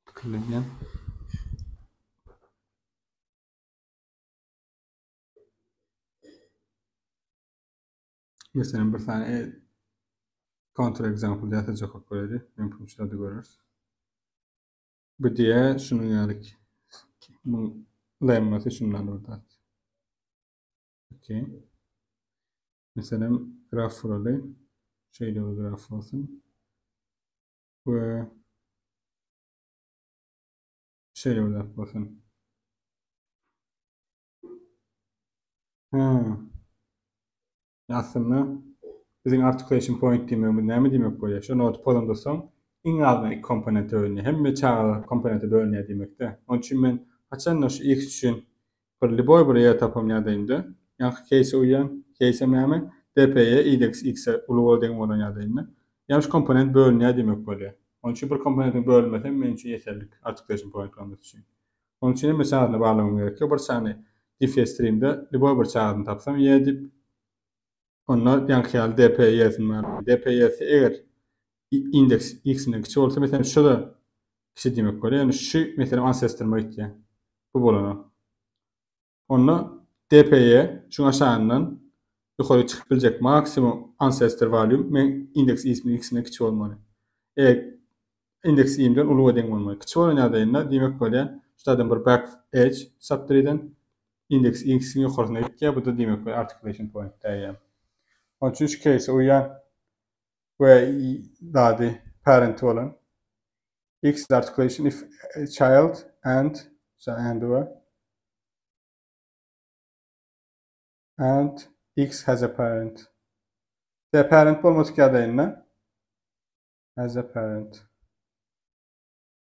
Speaker 1: Pikirlenýän. Meselem bir sany e, counter example ýasajak bolup göreli. Men şurada göreris. Bu diýe şunuň ýaly bu lemmasy şundan bir zat. Okey. Meselem graf guraly. Şeýle bir graf bolsun. We şeýle bir zat bolsun. Ha. Aslynda biziň articulation point diýmegimiz näme diýmek bolýar? Şo nody pozanda soň iň azyndan iki komponente bölünýär. Hemme çagalar komponente bölünýär diýmekde. Onuň üçin men haçanda şu x üçin bir lýuboý bir ýer tapam ýagdaýymda, ýaňky keýse uýýan, keýsem näme? DPE indeks x-e uly bolup deň bolan ýagdaýynda, ýagny şu komponent bölünýär diýmek bolýar. Onuň üçin bir komponentiň bölünmesi hem meniň üçin ýeterlik articulation point bolmasy üçin. Onuň üçin hemme çagasyny barlamam gerek ýok. Bir sany diffie streamde lýuboý bir çagasyny tapsam y diýip, onda ýaňky ýaly dp y-sini barlaýan. Dp y-si eger indeks x-inden kiçi bolsa, meselem, şu-da kiçi diýmek bolýar. Ýagny şu meselem ancestor-yma gitýär. Bu bolanok. Onda dp y şuň aşagyndan ýokary çykyp biljek maksimum ancestor value meň indeks x-inden kiçi bolmaly. Eger indeks i-den uly we deň bolmaly. Kiçi bolan ýagdaýynda diýmek bolýar, şu taýdan bir back edge subtree-den indeks x-iň ýokarsyna gitýär, bu-da diýmek bolýar articulation point diýýär. Onuň üçin şu case uýýan we zady parent bolan x is articulation if child and so and we and x has a parent. The parent bolmadyk ýagdaýynda has a parent.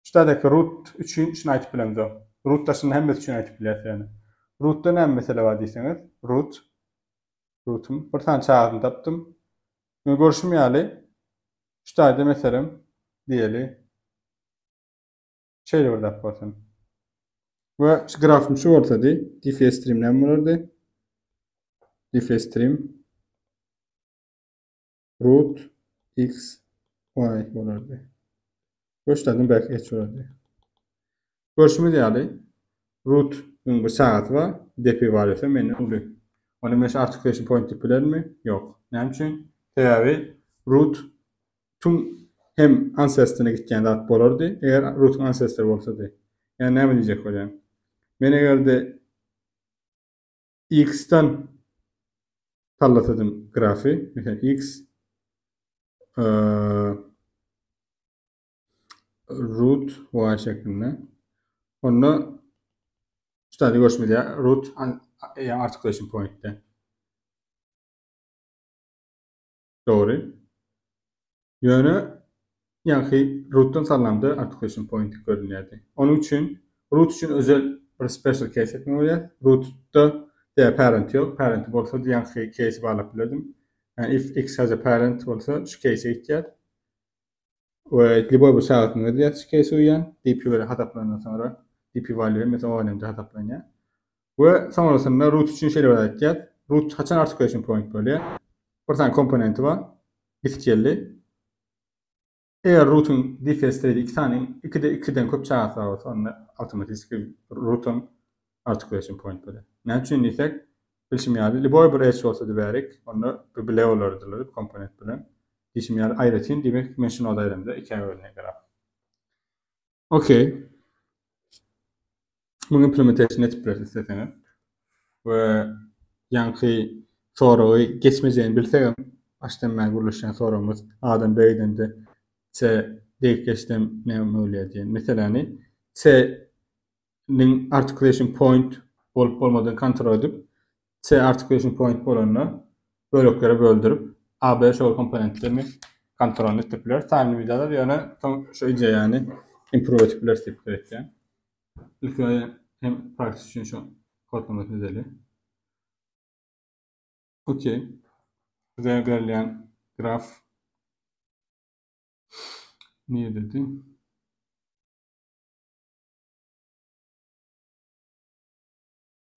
Speaker 1: Şu taýdaky root üçin şuny aýdyp bilemzok. Root daşynda hemmesi üçin aýdyp bilýäs ýöne. Rootda näme mesele bar diýseňiz, root rootum bir sany çagasyny tapdym. Ýöne görşüm ýaly şu taýda meselem diýeli şeýle bir zat bolsun. We şu grafym şu bolsady, df stream näme bolardy? df stream root x y. Y bolardy. Göçlerden belki H bolardy. Görşümiz ýaly, root-yň bir çagasy bar, DP valuesi menden uly. Onda men şu articulation point diýip bilermi? Ýok. Näme üçin? Sebäbi root tüm hem ancestor-yna gitýän zat bolardy, eger root-yň ancestor bolsady. Ýani näme diýjek bolýan? Men eger-de x-den tallasadym grafy, meselem x root y şeklinde. Onda şu taýda görşümiz ýaly root ýa articulation pointde. Dogry. Ýöne ýaňky rootdan sallamda articulation point görünýärdi. Onuň üçin root üçin özel bir special case etmeli bolýar. Rootda diýä parent ýok. Parent bolsa ýaňky case barlap bilerdim. Yani if x has a parent bolsa şu case gitýär. We lýuboý bir çagasyny gözleýär şu case uýýan. DP bilen hasaplanandan soňra DP value mesela o önemde hasaplanýar. We soňrasynda root üçin şeýle bir zat aýtýar. Root haçan articulation point bolýar? Bir sany komponenti bar. Gitgelli. Eger rootuň default state iki sany, ikide ikiden köp çagasy bar bolsa, onda awtomatiki rootuň articulation point bolýar. Näme üçin diýsek, bilşim ýaly, lýuboý bir edge bolsady bärik, onda bu bile bolardylar komponent bilen. Diýşim ýaly aýratyn, diýmek, men şu nody aýramda ikä bölünýär graf. Okey. Muň implementation etip bileris isleseňiz. We ýaňky soragy geçmejegini bilsegem, başdan bäri gürleşýän soragymyz A-dan B gidende C degip geçsem näme bolýar diýen meseläni C niň articulation point bolup bolmadygyny kontrol edip, C articulation point bolanda böleklere böldürip, A, B şol komponentlerini kontrol etdirip bileris. Time limit alar, ýöne soň şu ideýany improve edip bileris diýip pikir etýän. Ilki hem praktik üçin şu kodlamasyny edeli. Okey. Bize berilýän graf nirededi?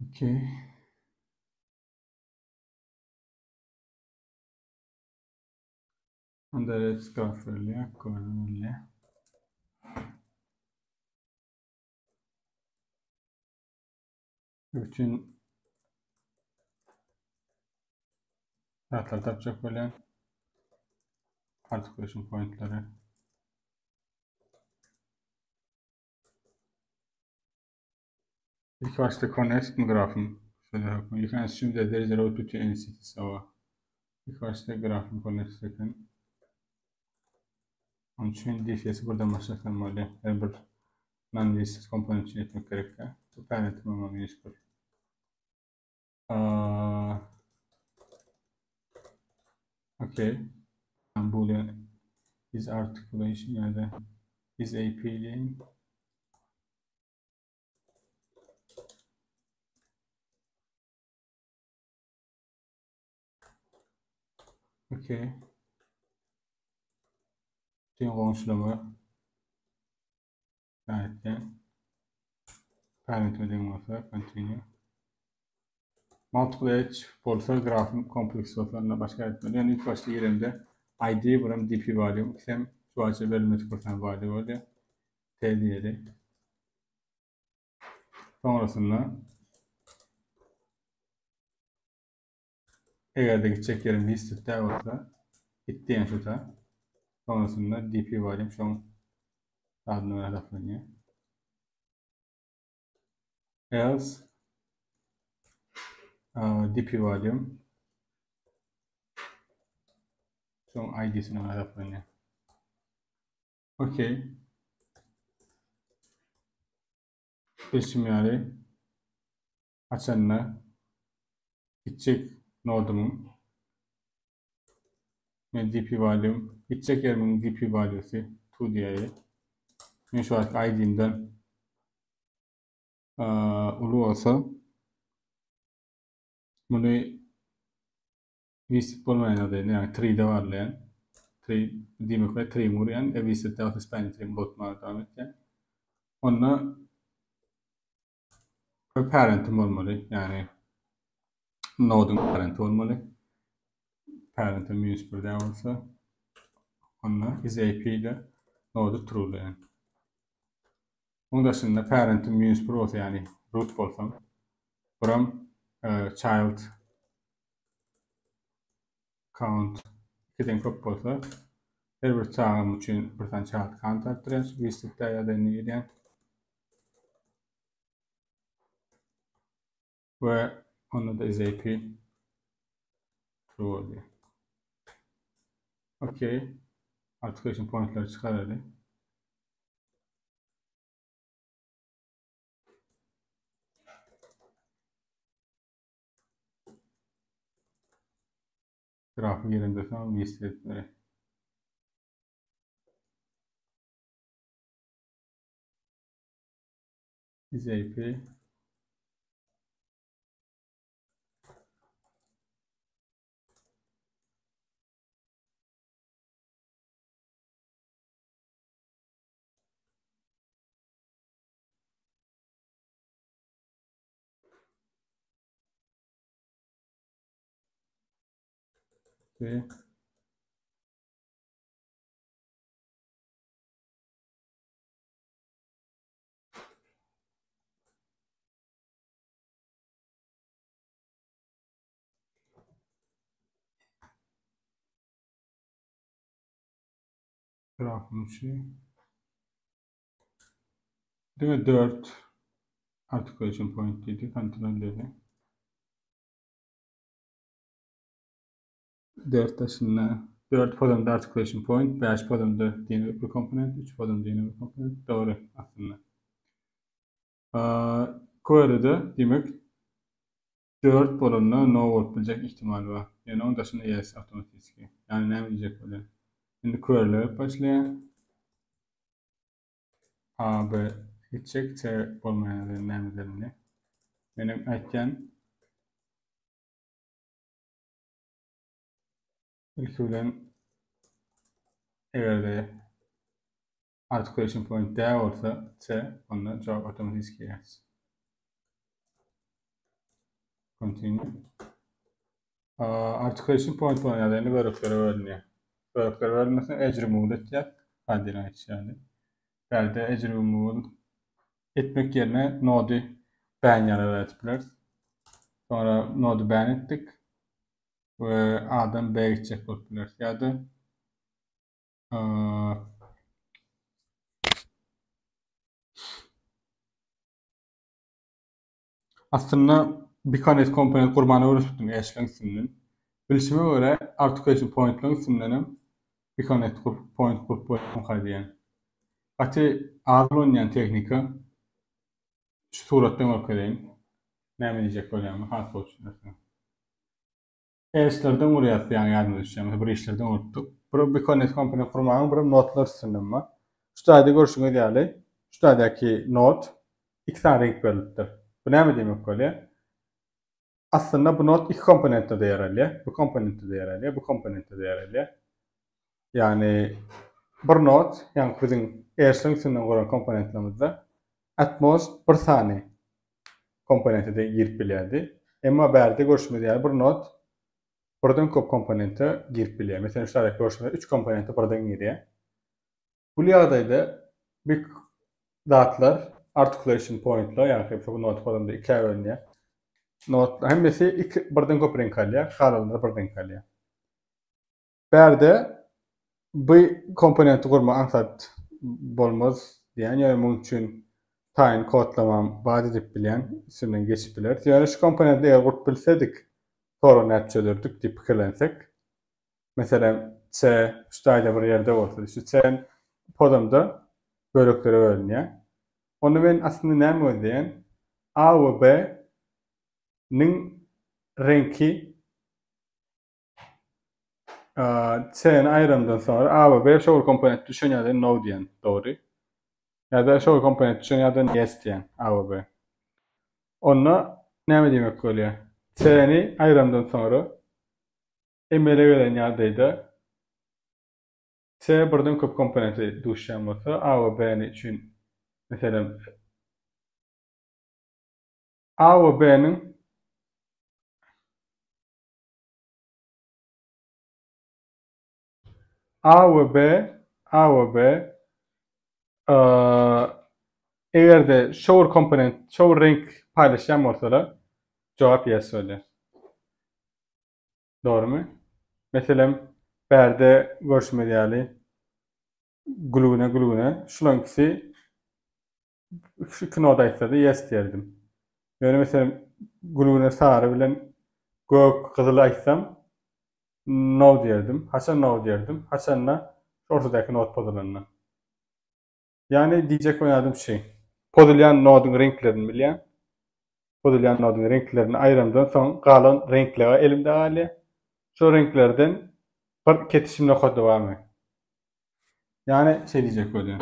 Speaker 1: Okey. Onda red graf berilýär, görünýär. Bütün zatlar tapjak bolýan. Articulation pointleri. İlk başda connected mi grafym? Şöyle hökmü. You can assume that there is a road between any city. So, ilk başda grafym connected eken. Onun için DFS'i buradan başlasam bolýar. Her bir non-listed komponent üçin etmek gerek. Bu parent'im ama minus 1. Okay. Boolean is articulation ýa-da is AP diýeýin. Okay. Bütün goňşulama Parent'e parent'e deň bolsa continue. Multiple edge bolsa grafyň kompleks bolsa onda başga etmeli. Yani ilk başta girende ID buram DP value ikisem şu açı berilmedik bir tane value bolýar. T diýeli. Sonrasında eger de gidecek yerim listed däl bolsa git diýen şuta. Sonrasında DP value şoň adyna görä hasaplanýar. Else DP value şoň ID-sine görä hasaplanýar. Okey. Bilşim ýaly açanda gitjek nodumyň men DP value gitjek ýerimiň DP valuesi 2 diýeli. Men şu wagt ID-imden uly bolsa muny Visit bolmaýan ýagdaýynda, ýagny tree-de barlaýan. Tree diýmek bilen tree gurýan, e visit bolsa spanning tree botmaga dowam etýän. Onda bir parentim bolmaly, ýagny noduň parenti bolmaly. Parentim minus 1 däl bolsa. Onda is AP-de nody true-laýan. Oň daşynda parentim minus 1 bolsa, ýagny root bolsam, buram e, child count 2-den köp bolsa, her bir çagam üçin bir sany child count artdyrýan, şu listde ýagdaýyna girýän. We onda da is AP true bolýar. Okey. Articulation pointleri çykaraly. Grafy girende soň list etmeli. Is AP Okay. Grafyň üçi. Diňe 4 articulation point diýdi, kontrol dedi. 4 daşynda 4 pozamda articulation point, 5 pozamda diýen bir komponent, 3 pozamda ýene bir komponent. Dogry aslynda. Query'de diýmek 4 bolanda no bolup biljek ihtimal bar. Ýöne oň daşynda yes awtomatiki. Ýagny näme diýjek bolýar? Indi query'ler başlaýar. A, B gitjek, C bolmaýan ýerde näme ederini. Menem aýtýan ilki bilen eger-de articulation point D bolsa C, onda jogap awtomatiki yes. Continue. Articulation point bolan ýagdaýynda böleklere bölünýär. Böleklere bölünmesine edge remove etýär. Hadyna aýtýardy. Bärde edge remove etmek ýerine nody ban ýaly etip bileris. Sonra nody ban etdik we A'dan B gitjek bolup bileris. Ýa-da Aslynda Biconnect komponent gurmany öwrenişipdim Ashley'ň üstünden. Bilşime görä Articulation Point'laryň üstünden hem Biconnect point gurup bolýarmyka diýýän. Gaty az ulanylýan tehnika. Şu suratdan görkezeýin. Näme diýjek bolýanymy has gowy düşünersiňiz. Edge'lerden gurýas ýaňy ýadyma düşýär. Mesela bir işlerden gurupdyk. Bir Biconnect komponent gurmagyň bir notlar üstünden bar. Şu taýda görşüňiz ýaly, şu taýdaky not iki sany reňk berlipdir. Bu näme diýmek bolýar? Aslynda bu not iki komponentde-de ýer alýar. Bu komponentde-de ýer alýar, bu komponentde-de ýer alýar. Ýagny bir not, ýagny biziň edge'leriň üstünden guran komponentlerimizde at most bir sany komponente-de girip bilýärdi. Emma bärde görşümiz ýaly bir not birden köp komponente girip bilýär. Meselem, şu taýda görşümiz üç komponente birden girýär. Bu ýagdaýda bir zatlar articulation pointler, ýagny şu not bolanda ikä bölünýär. Not hemmesi iki birden köp reňk alýar, galanlary bir reňk alýar. Bärde bu komponenti gurmak aňsat bolmaz diýen, ýöne munuň üçin taýyn kodlamam bar diýip bilýän, üstünden geçip bileris. Ýöne şu komponenti eger gurup bilsedik, soragy nädip çözerdik diýip pikirlensek, meselem, C şu taýda bir ýerde bolsa, şu C podamda böleklere bölünýär. Onda men aslynda näme gözleýän? A we B niň reňki C-ni aýyrandan soňra A we B şol komponent düşen ýerden no diýen dogry. Ýa-da şol komponent düşen ýerden yes diýen A we B. Onda näme diýmek bolýar? C-ni aýyrandan soňra emele gelen ýagdaýda C birden köp komponente duşýan bolsa A we B-ni üçin meselem A we B-niň A we B, A we B eger-de şo bir komponent, şo bir reňk paýlaşýan bolsalar, jogap yes bolýar. Dogrumy? Meselem, bärde görşümiz ýaly gülgüne gülgüne şularyň ikisi şu iki nod aýtsady yes diýerdim. Ýöne meselem gülgüne sary bilen gök gyzyl aýtsam no diýerdim. Haçan no diýerdim? Haçanda ortadaky not pozulanda. Ýagny diýjek bolýadym şi. Pozulýan noduň reňklerini bilýän. Pozulýan noduň reňklerini aýyrandan soň galan reňkler elimde galýar. Şo reňklerden bir kesişim nokady barmy? Ýagny şeý diýjek bolýan.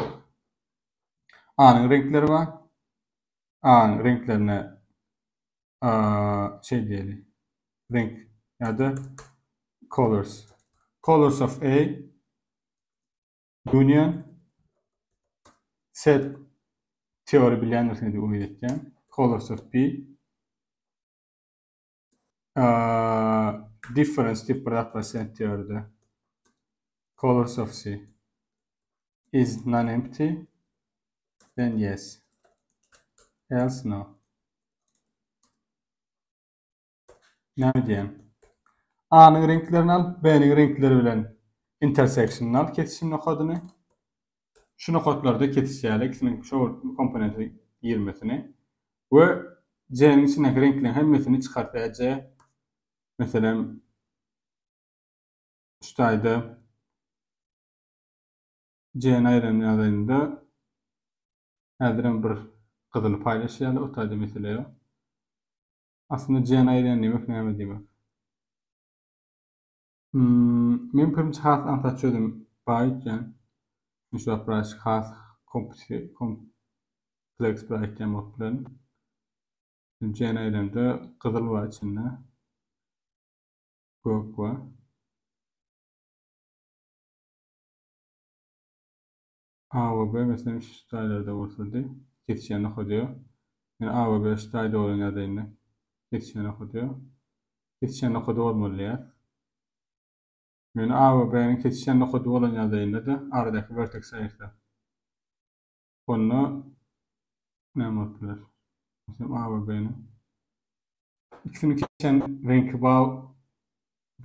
Speaker 1: A-nyň reňkleri bar. A-nyň reňklerine şeý diýeli. Reňk ýa-da colors. Colors of A Union set teori bilýändirsiňiz diýip umyt etýän. Colors of B difference diýip bir zat bar set teoride. Colors of C is non-empty then yes. Else no. Näme diýýän? A-nyň reňklerini al, B-niň reňkleri bilen intersection-yny al, kesişim nokadyny. Şu nokatlarda kesişýärler, ikisiniň şu komponenti girmesini. We C-niň içindäki reňkleriň hemmesini çykartýar C. Meselem, şu taýda C-ni aýyran ýagdaýynda häzirem bir gyzyly paýlaşýarlar, o taýda mesele ýok. Aslynda C-ni aýyrýan diýmek näme diýmek? Hmm, meň pikirimçe has aňsat çözüm bar öýtýän. Men şu wagt birazjyk has kompleks bir aýtýan bolup bilerin. C-ni aýyranda gyzyl bar içinde. Gök bar. A we B meselem şu taýlarda bolsady, kesişýän nokady ýok. Ýöne A we B şu taýda bolan ýagdaýynda kesişýän nokady ýok. Kesişýän nokady bolmaly diýýäs. Ýöne A we B-niň kesişýän nokady bolan ýagdaýynda-da aradaky werteks aýyrsak. Onda näme bolup biler? Meselem A we B-niň ikisiniň kesişýän reňki bar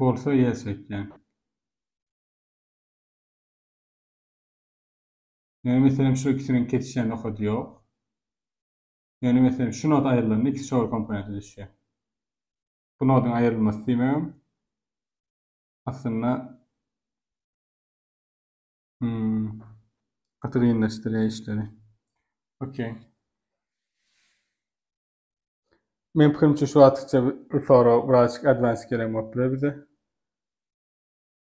Speaker 1: bolsa yes aýtýan. Ýöne meselem şu ikisiniň kesişýän nokady ýok. Ýöne meselem şu nod aýrylanda ikisi şol komponente düşýär. Bu noduň aýrylmasy diýmegem aslynda hmm, gaty kynlaşdyrýar işleri. Okey. Men pikirimçe şu wagtça bu sorag birazjyk advanced gelen bolup biler bize.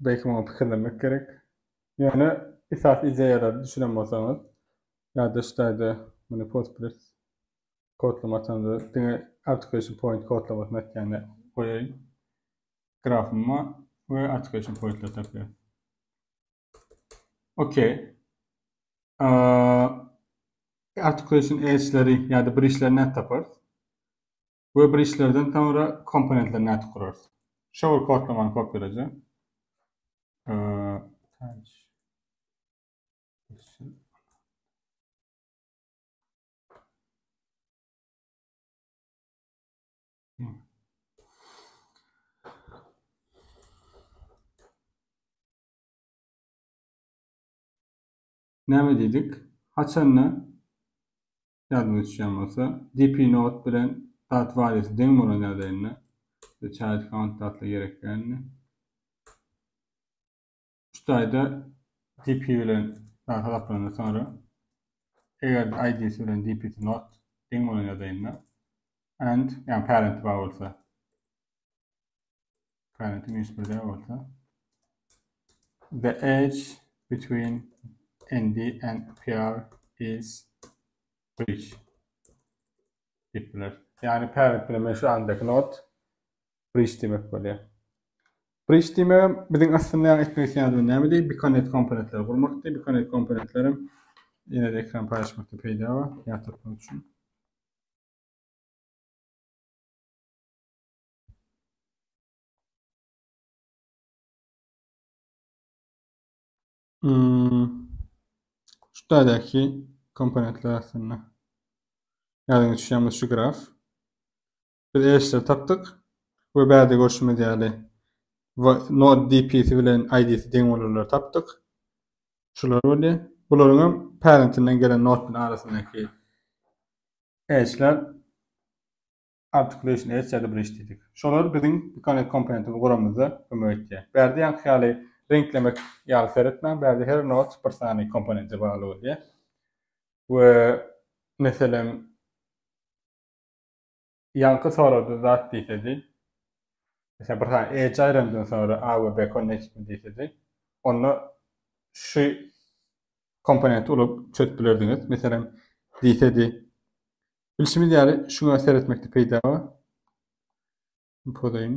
Speaker 1: Belki muňa pikirlenmek gerek. Ýöne esasy ideýalary düşünen bolsaňyz, ýa-da şu taýda muny post bileris. Kodlama atanda diňe articulation point kodlamasyny atýanda goýaýyn. Grafyma we articulation pointleri tapýar. Okey. Articulation edge'leri ýa-da bridge'leri nädip taparys? We bir işlerden soňra komponentleri nädip gurarys? Şo bir kodlamany kopýalaja. Näme diýdik? Haçanda ýadyňyza düşýän bolsa, dp node bilen dot values deň bolan ýagdaýynda bize child count datly gerek däldi. Şu taýda dp bilen dot hasaplanandan soňra eger id-si bilen dp-si not deň bolan ýagdaýynda and ýagny parent bar bolsa parent minus 1 däl bolsa the edge between nd and pr is bridge diýip biler. Ýagny parent bilen men şu andaky not bridge diýmek bolýar. Bridge diýmegem biziň aslynda ýagny etmek isleýän zadymyz näme diýip, biconnect komponentleri gurmakdy. Biconnect komponentlerem ýene-de ekran paýlaşmakda peýda bar, ýatlatmak üçin. Hmm. Şu taýdaky komponentler aslynda. Ýadyňa düşýänmi şu graf? Biz edge'leri tapdyk we bärde görşümiz ýaly node DP-si bilen ID-si deň bolanlary tapdyk. Şular bolýar. Bularyň hem parentinden gelen node bilen arasyndaky edge'ler articulation edge ýa-da bridge diýdik. Şolar biziň connect komponentimizi guramyzda kömek etýär. Bärde ýaňky ýaly reňklemek ýaly seretmäň, bärde her node bir sany komponente bagly bolýar. We meselem ýaňky soragda zat diýsedi, meselem bir sany edge aýrandan soňra A we B connect diýsedi, onda şu komponenti ulanyp çözüp bilerdiňiz. Meselem diýsedi Bilşimiz ýaly, şuňa seretmekde peýda bar. Pozaýyn.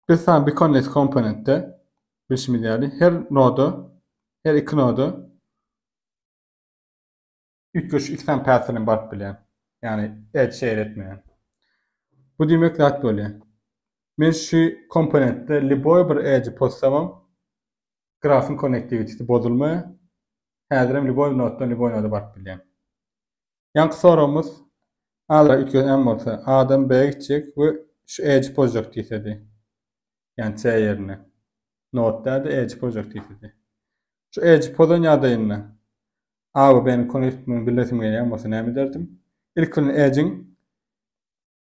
Speaker 1: Biz sany bikonnet komponentde bilşimiz ýaly her noda, her iki noda üýtgeşik iki sany path bilen baryp bilýän. Ýagny edge şeýle etmeýän. Bu diýmek zat bolýar. Men şu komponentde liboý bir edge pozsamam grafyň konnektiwitisi bozulmaýar. Häzirem lýuboý notdan lýuboý noda baryp bilýän. Ýaňky soragymyz A-da üýtgän bolsa, A-dan B gitjek we şu edge pozjak diýsedi. Ýagny C ýerine. Not däl-de edge pozjak diýsedi. Şu edge pozan ýagdaýynda A we B-niň konnektiwini bilesim gelýän bolsa näme ederdim? Ilki bilen edge-iň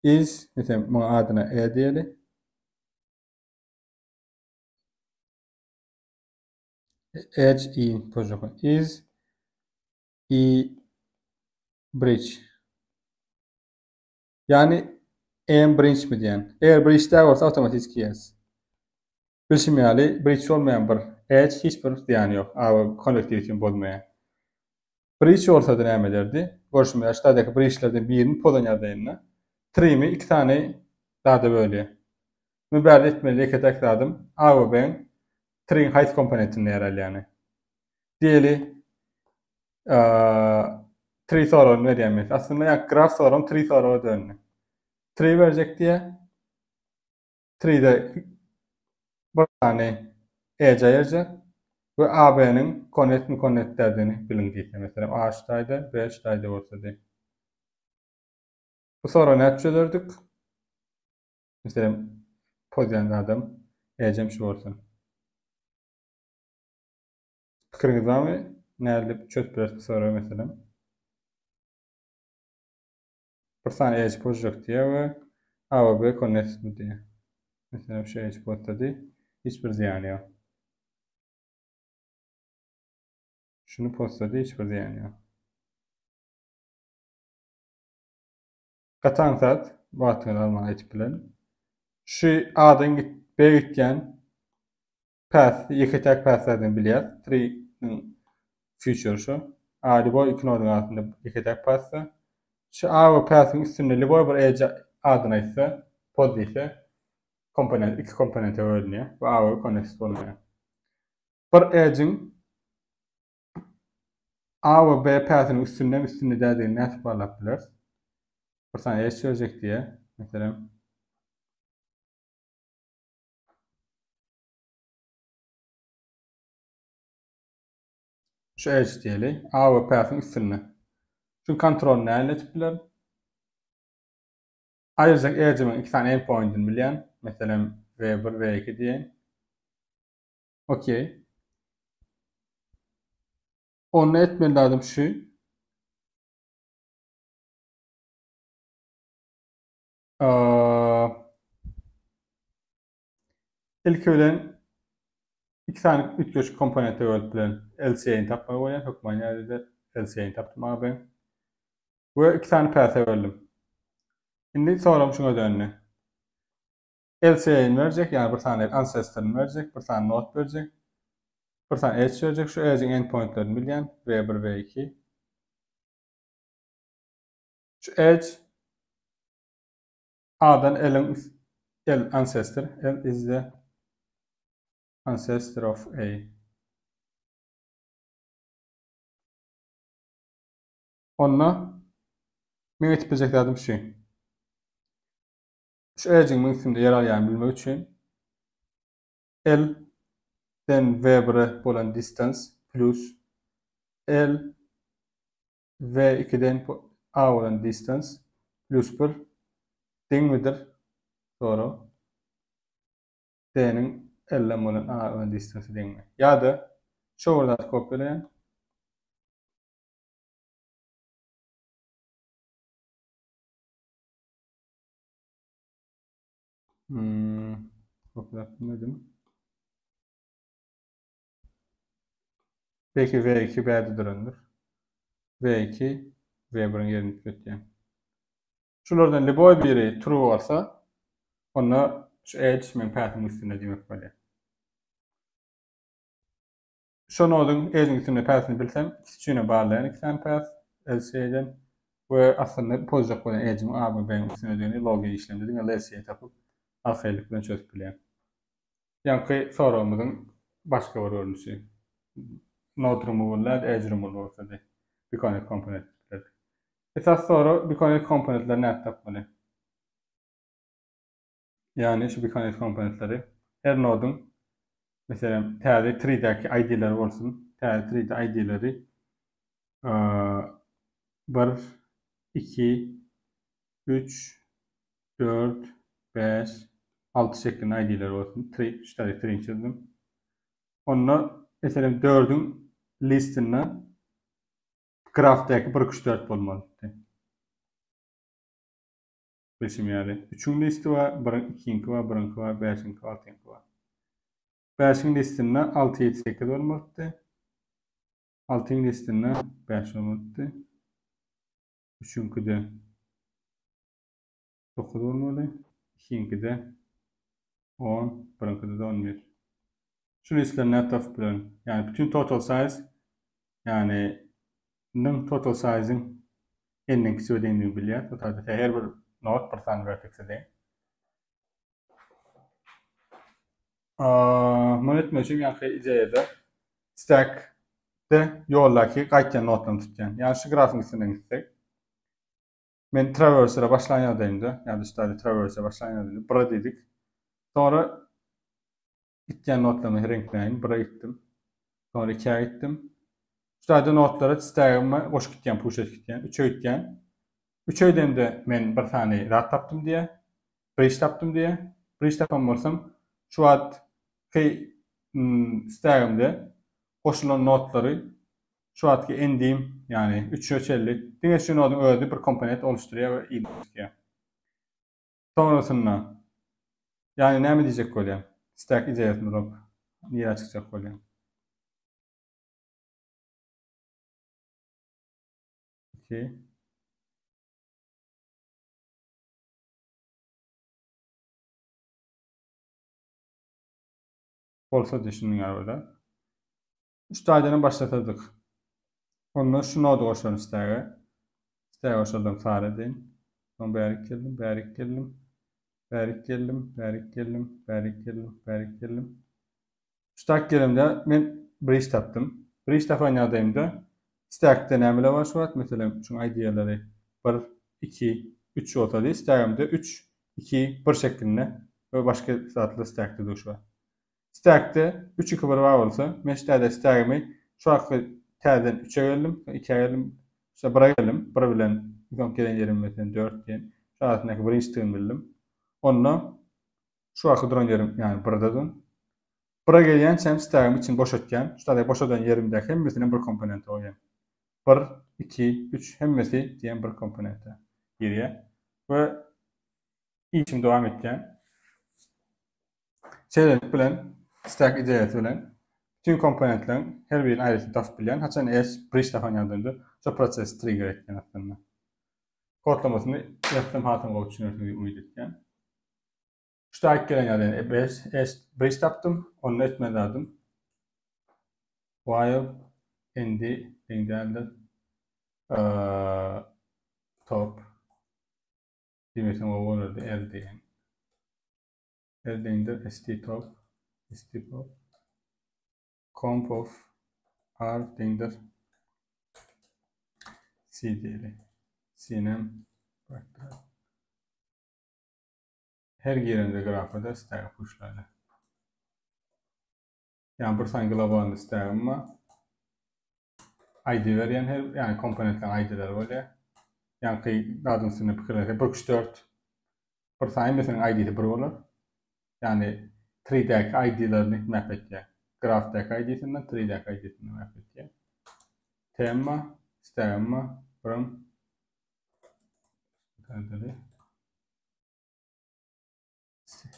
Speaker 1: is, meselem, muňa adyna E diýeli. Edge E pozjak. Is E bridge. Ýagny M bridge mi diýen. Eger bridge däl bolsa awtomatiki yes. Bilşim ýaly bridge bolmaýan bir edge hiç bir zyýany ýok. A we konnektiwitini bozmaýar. Bridge bolsady näme ederdi? Görşümiz ýaly şulardaky bridgelerden birini pozan ýagdaýynda trimi iki sany zada bölýär. Men bärde etmeli ýeke-täk zadym A we B-iň triň haýsy komponentinde ýer alýany. Diýeli, tri soragyny berýän men. Aslynda ýa graf soragym tri soraga döndi. Tri berjek diýä. Tride bir sany edge aýyrjak we A B-niň connect mi connect däldigini biliň diýse. Meselem, A şu taýda, B şu taýda bolsady. Bu soragy nädip çözerdik? Meselem, pozýan zadam ejem şu bolsun. Pikiriňiz barmy? Nädip çözüp bileris bu soragy meselem? Bir sany edge pozjak diýýär we A we B connected mi diýýär. Meselem, şu edge pozsady, hiç bir zyýany ýok. Şuny pozsady, hiç bir zyýany ýok. Gaty aňsat, wagtyňyzy alman aýdyp bilerin. Şu A-dan git B gitýän path, ýeke-täk path-lardan bilýär. Tree-niň feature şu. A liboý iki noduň arasynda ýeke-täk path-da. Şu A we path-yň üstünde liboý bir edge adyny aýtsa, pod diýse, komponent iki komponente bölünýär we A we connected bolmaýar. Bir edge-iň A we B päsiniň üstünden üstünde däldigini nädip barlap bileris? Bir sany edge berjek diýýär. Meselem, şu edge diýeli. A we päsiň üstünde. Şu kontrolyny näle etip bilerin? Aýyrjak edge-imiň iki sany endpoint-ini bilýän. Meselem, V1, V2 diýeýin. Okey. Onda etmeli zadym şu. Ilki bilen iki sany üýtgeşik komponente bölüp bilen LCA-ni tapmaly bolýar. Hökman ýagdaýda LCA-ni tapdym AB. We iki sany päse böldüm. Indi soragym şuňa döndi. LCA-ni berjek, ýagny bir sany ancestor-ny berjek, bir sany node berjek, bir sany edge berjek. Şu edge-iň endpoint-lerini bilýän, V1, V2. Şu edge A-dan L-iň L ancestor, L is the ancestor of A. Onda meň etip biljek zadym şu. Şu edge-iň üstünde ýer alýanyny bilmek üçin L. den V1-e bolan distance plus L V2-den A bolan distance plus 1 deňmidir? Sorag. D-niň L-den bolan A bolan distance deňmi? Ýa-da şo bir zat kopýalaýan. Hmm, kopýalap bilmedim. Belki V2 bärde durandyr. V2 V1-iň ýerini üýtgetýän. Şulardan liboý biri true bolsa, onda şu edge meň path'yň üstünde diýmek bolýar. Şo noduň edge'iň üstünde path'ini bilsem, ikisi üçin hem barlaýan iki sany path LCA-den we aslynda pozjak bolan edge'iň A we B-niň üstündedigini logik işlemde diňe LCA tapyp, arkaýynlyk bilen çözüp bilýän. Ýaňky soragymyzyň başga bir görnüşi. Node removal däl, edge removal bolsady. Biconic komponent bilerdik. Esasy sorag biconic komponentleri nädip tapmaly? Ýagny şu biconic komponentleri her noduň meselem täze treedäki ID-leri bolsun. Täze treede ID-leri 1 2 3 4, 5, 6 şeklinde ID-ler bolsun. Tree, şu taýda tree çyzdym. Onda meselem 4-üň listinde grafdäki 1 3 4 bolmaly. Bilşim ýaly. 3-üň listi bar, 1-iň, 2-iňki bar, 1-iňki bar, 5-iňki, 6-yňky bar. 5-iň listinde 6, 7, 8 bolmalydy. 6-yň listinde 5 bolmalydy. 3-iňkide 9 bolmaly. Ikiňkide 10, biriňkide-de 11. Şu listleri nädip tapyp bilerin? Ýagny bütün total size, ýagny niň total size-iň n-den kiçi we deňdigini bilýär. Bu taýda her bir node bir sany vertex-e deň. Muny etmek üçin ýaňky ideýada stack-de ýoldaky gaýtýan nodlaryny tutýan. Ýagny şu grafyň üstünden gitsek, Men traversere başlan ýagdaýymda, ýa-da şu taýda traversere başlan ýagdaýymda bira diýdik. Soňra gitýän notlarymy reňkläýin, bira gitdim. Soňra ikä gitdim. Şu taýda notlara stagime goşup gitýän, push edip gitýän. Üçe gitýän. Üçe gidende men bir sany zat tapdym diýýär. Bridge tapdym diýýär. Bridge tapan bolsam, şu wagtky stagimde goşulan notlary Şu wagtky endim, ýagny üçe çenli diňe şu noduň özi bir komponent oluşdurýar we yzyna çykýar. Sonrasynda, ýagny näme diýjek bolýan? Stack ideýasyny ulanyp nirä çykjak bolýan? Okey. Bolsa düşündiň ýaly. Şu taýdanam başlasadyk. Onda şu nody goşaryn staga. Staga goşardym sary edeýin. Soň bärik geldim, bärik geldim. Bärik geldim, bärik geldim, bärik geldim, bärik geldim. Şu tak gelemde men bridge tapdym. Bridge tapan ýagdaýymda stackde nämeler bar şu wagt? Meselem, şuň ID-leri 1, 2, 3 bolsady, stackimde 3, 2, 1 şeklinde we başga zatlar stackde duşar. Stackde üç iki bir bar bolsa, men şu täze stackimi şu wagtky täzeden üçe geldim, soň ikä geldim, şo bire geldim, bir bilen soň gelen ýerim meselem dört diýen, şu arasyndaky birinji bildim. Onda şu wagtky duran ýerim, ýagny birde duran. Bire gelýänçäm stackimi içini boşatýan, şu täze boşadan ýerimdäki hemmesini bir komponente goýýan. Bir, iki, üç hemmesi diýen bir komponente girýär we işimi dowam etýän. Şeýlelik bilen, stack ideýasy bilen bütin komponentleriň her birini aýratyn tapyp bilýän, haçan edge bridge tapan ýagdaýynda şo prosesi trigger etýän aslynda. Kodlamasyny ýazsam hasam gowy düşünersiňiz diýip umyt etýän. Şu taýyk gelen ýagdaýynda edge bridge tapdym, onda etmeli zadym while indi deň däldir top diýmesem gowy bolardy r diýen. R deňdir st top st pop comp of r deňdir c diýeli. C-nem Her girende grafa da stack puşlaýly. Ýagny bir sany globalny stagym bar. ID berýän her, ýagny komponentleriň ID-leri bolýar. Ýaňky zadyň üstünde pikirlense 1 3 4 bir sany meselem ID-si 1 bolar. Ýagny tree-däki ID-lerini map etýär. Graph-däki ID-sinden tree-däki ID-sine map etýär. Tema, stagym bar, birim.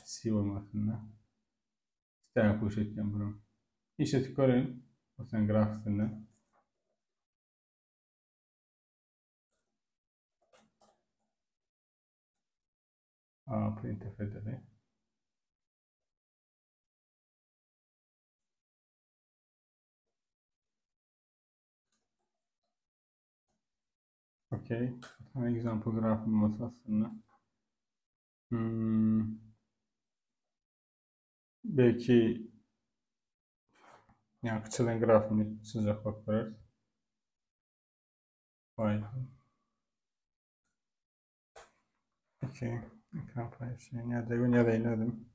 Speaker 1: C bolmasynda. Stack push etýän birim. Işletip göreýin. O sen graf üstünde. A, printf edeli. Okey. Example grafym bolsa aslynda. Hmm. Belki yani çizen grafyny çizecek bolup bileris. Vay. Okey. Ekran paylaşayım. Ya da gün ya da inelim.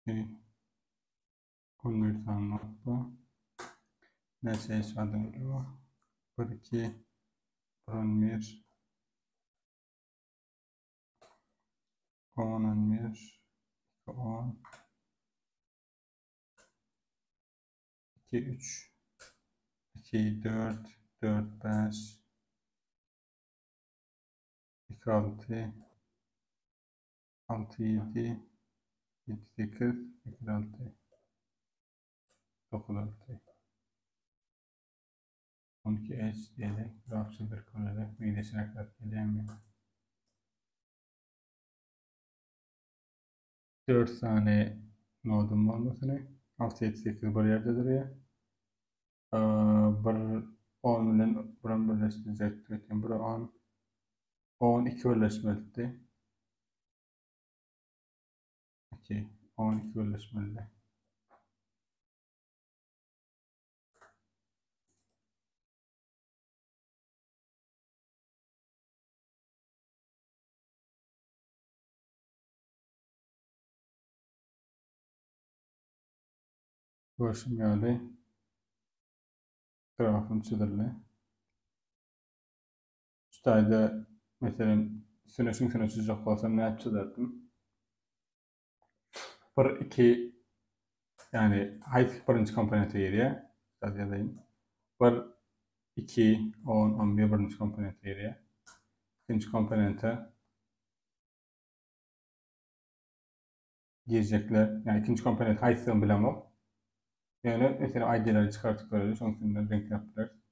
Speaker 1: Okey. 11 sany nokta. Näçe iş adyny bu? 1 2 11 10 11 10 2 3 2 4 4 5 2 6 6 7 7 8 8 6 9 6 12 H diýeli graf çyzdyryp göreli meýleşiräk zat gelýärmi 4 sany nodum bolmasyny 6 7 8 bir ýerde durýar bir 10 bilen biram birleşdirjekdik eken bir 10 10 2 birleşmelidi 2 12 birleşmeli. Görşüm ýaly grafym çyzyldy. Şu taýda meselem üstüne şuňsuna çyzjak bolsam nädip çyzardym? 1 2 ýagny haýsy birinji komponente girýär? Biraz ýazaýyn. 1 2 10 11 birinji komponente girýär. Ikinji komponente girjekler, ýagny ikinji komponent haýsydygyny bilemok. Ýöne meselem ID-leri çykartyp göreli, şonuň üstünden reňkläp bileris.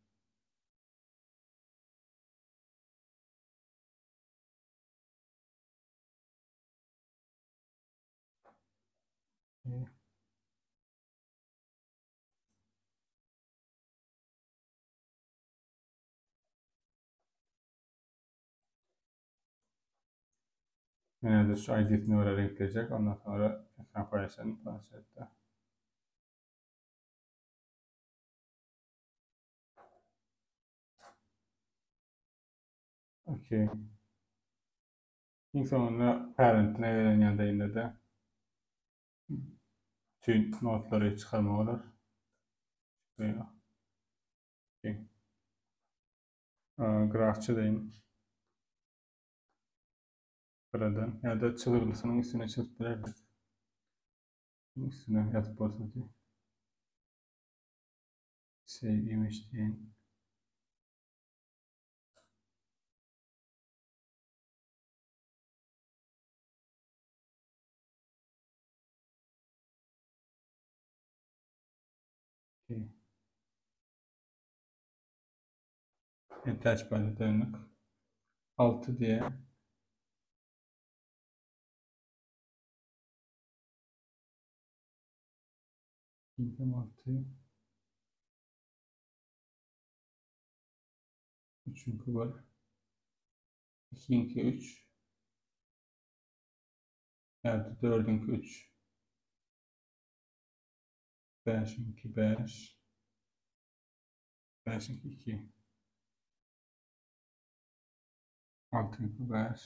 Speaker 1: Ýene-de şu ID-sine görä reňklejek, ondan soňra ekran paýlaşaryn planşetde. Okey. Iň soňunda parentine gelen ýagdaýynda-da bütün notlary çykarmak bolar. Okey. Graf çyzayım. Sıradan ya da çyzgylysynyň üstüne çyzyp bilerdik. Üstüne ýazyp bolsady. Save image diýen. Okay. Attach by dönük. 6 diye. Yirmi altı. Üçünkü var. İkinki üç. Evet, dördünkü üç. Beşinki beş. Beşinki iki. Altyňky bäş.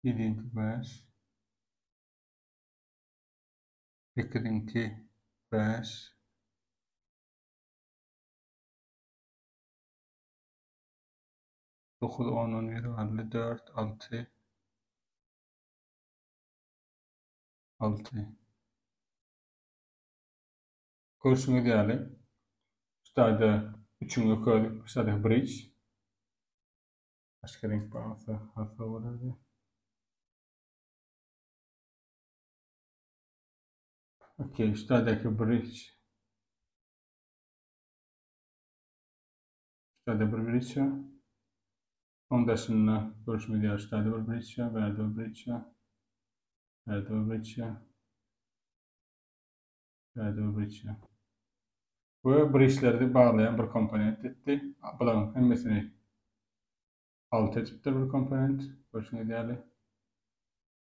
Speaker 1: Ýediňki bäş. Sekiziňki bäş. Dokuz, on, on bir galdy. Dört, alty. Alty. Görşüňiz ýaly, şu taýda üçüň ökezi, şu taýda bridge. Başga reňk bolsa has gowy bolardy. Okey, şu taýdaky bridge. Şu taýda bir bridge bar. Oň daşynda görşümiz ýaly şu taýda bir bridge bar, bärde bir bridge bar. Bärde bir bridge bar. Bärde bir bridge bar. We bridgeleri baglaýan bir komponent etdi. Bularyň hemmesini 6 edipdir bir komponent. Görşüňiz ýaly.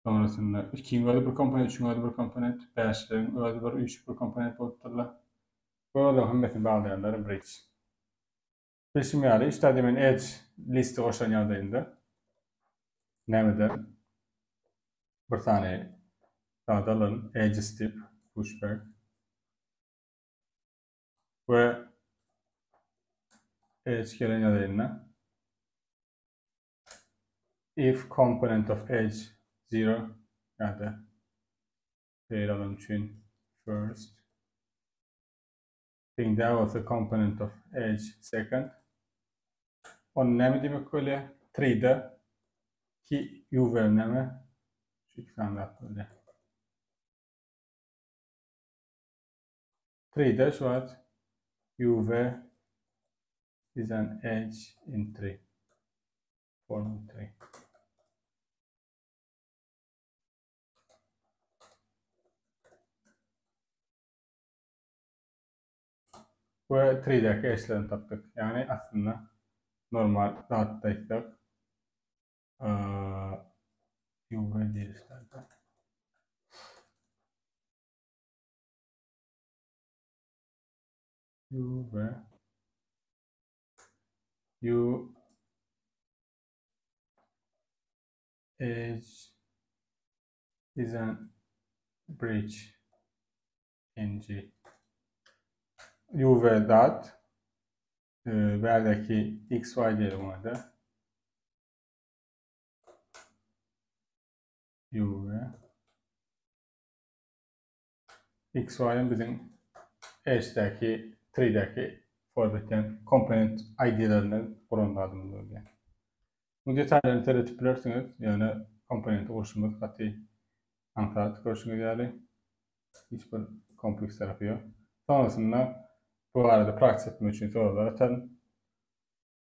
Speaker 1: Sonrasynda 2-iň özi bir komponent, 3-üň özi bir komponent, 5-leriň özi bir üýşüp bir komponent bolupdyrlar. We olaryň hemmesini baglaýanlar bridge. Bilşim ýaly, üç täze men edge listi goşan ýagdaýynda näme ederin? Bir sany zat alaryn, edges diýip, pushback. We edge gelen ýagdaýynda if component of edge 0 ýa-da fail alan üçin first Deň däl bolsa component of edge second. Onda näme diýmek bolýar? 3-de ki UV näme? Şu iki sany zat bolýar. 3-de şu wagt UV is an edge in 3. Form 3. We 3-däki eşlerini tapdyk. Ýagny aslynda normal zatda aýtsak, UV diýilişlerde. UV U edge is an bridge Nji. UV dot bärdäki XY diýelim onda. UV XY-yň biziň H-däki, 3-däki forward komponent ID-lerinden guran zadymyz bolýar. Bu detallaryny seredip bilersiňiz, ýöne komponenti gurşumyz gaty aňsat görşüňiz ýaly. Hiç bir kompleks tarapy ýok. Sonrasynda bu barada praktik etmek üçin soraglar ataryn.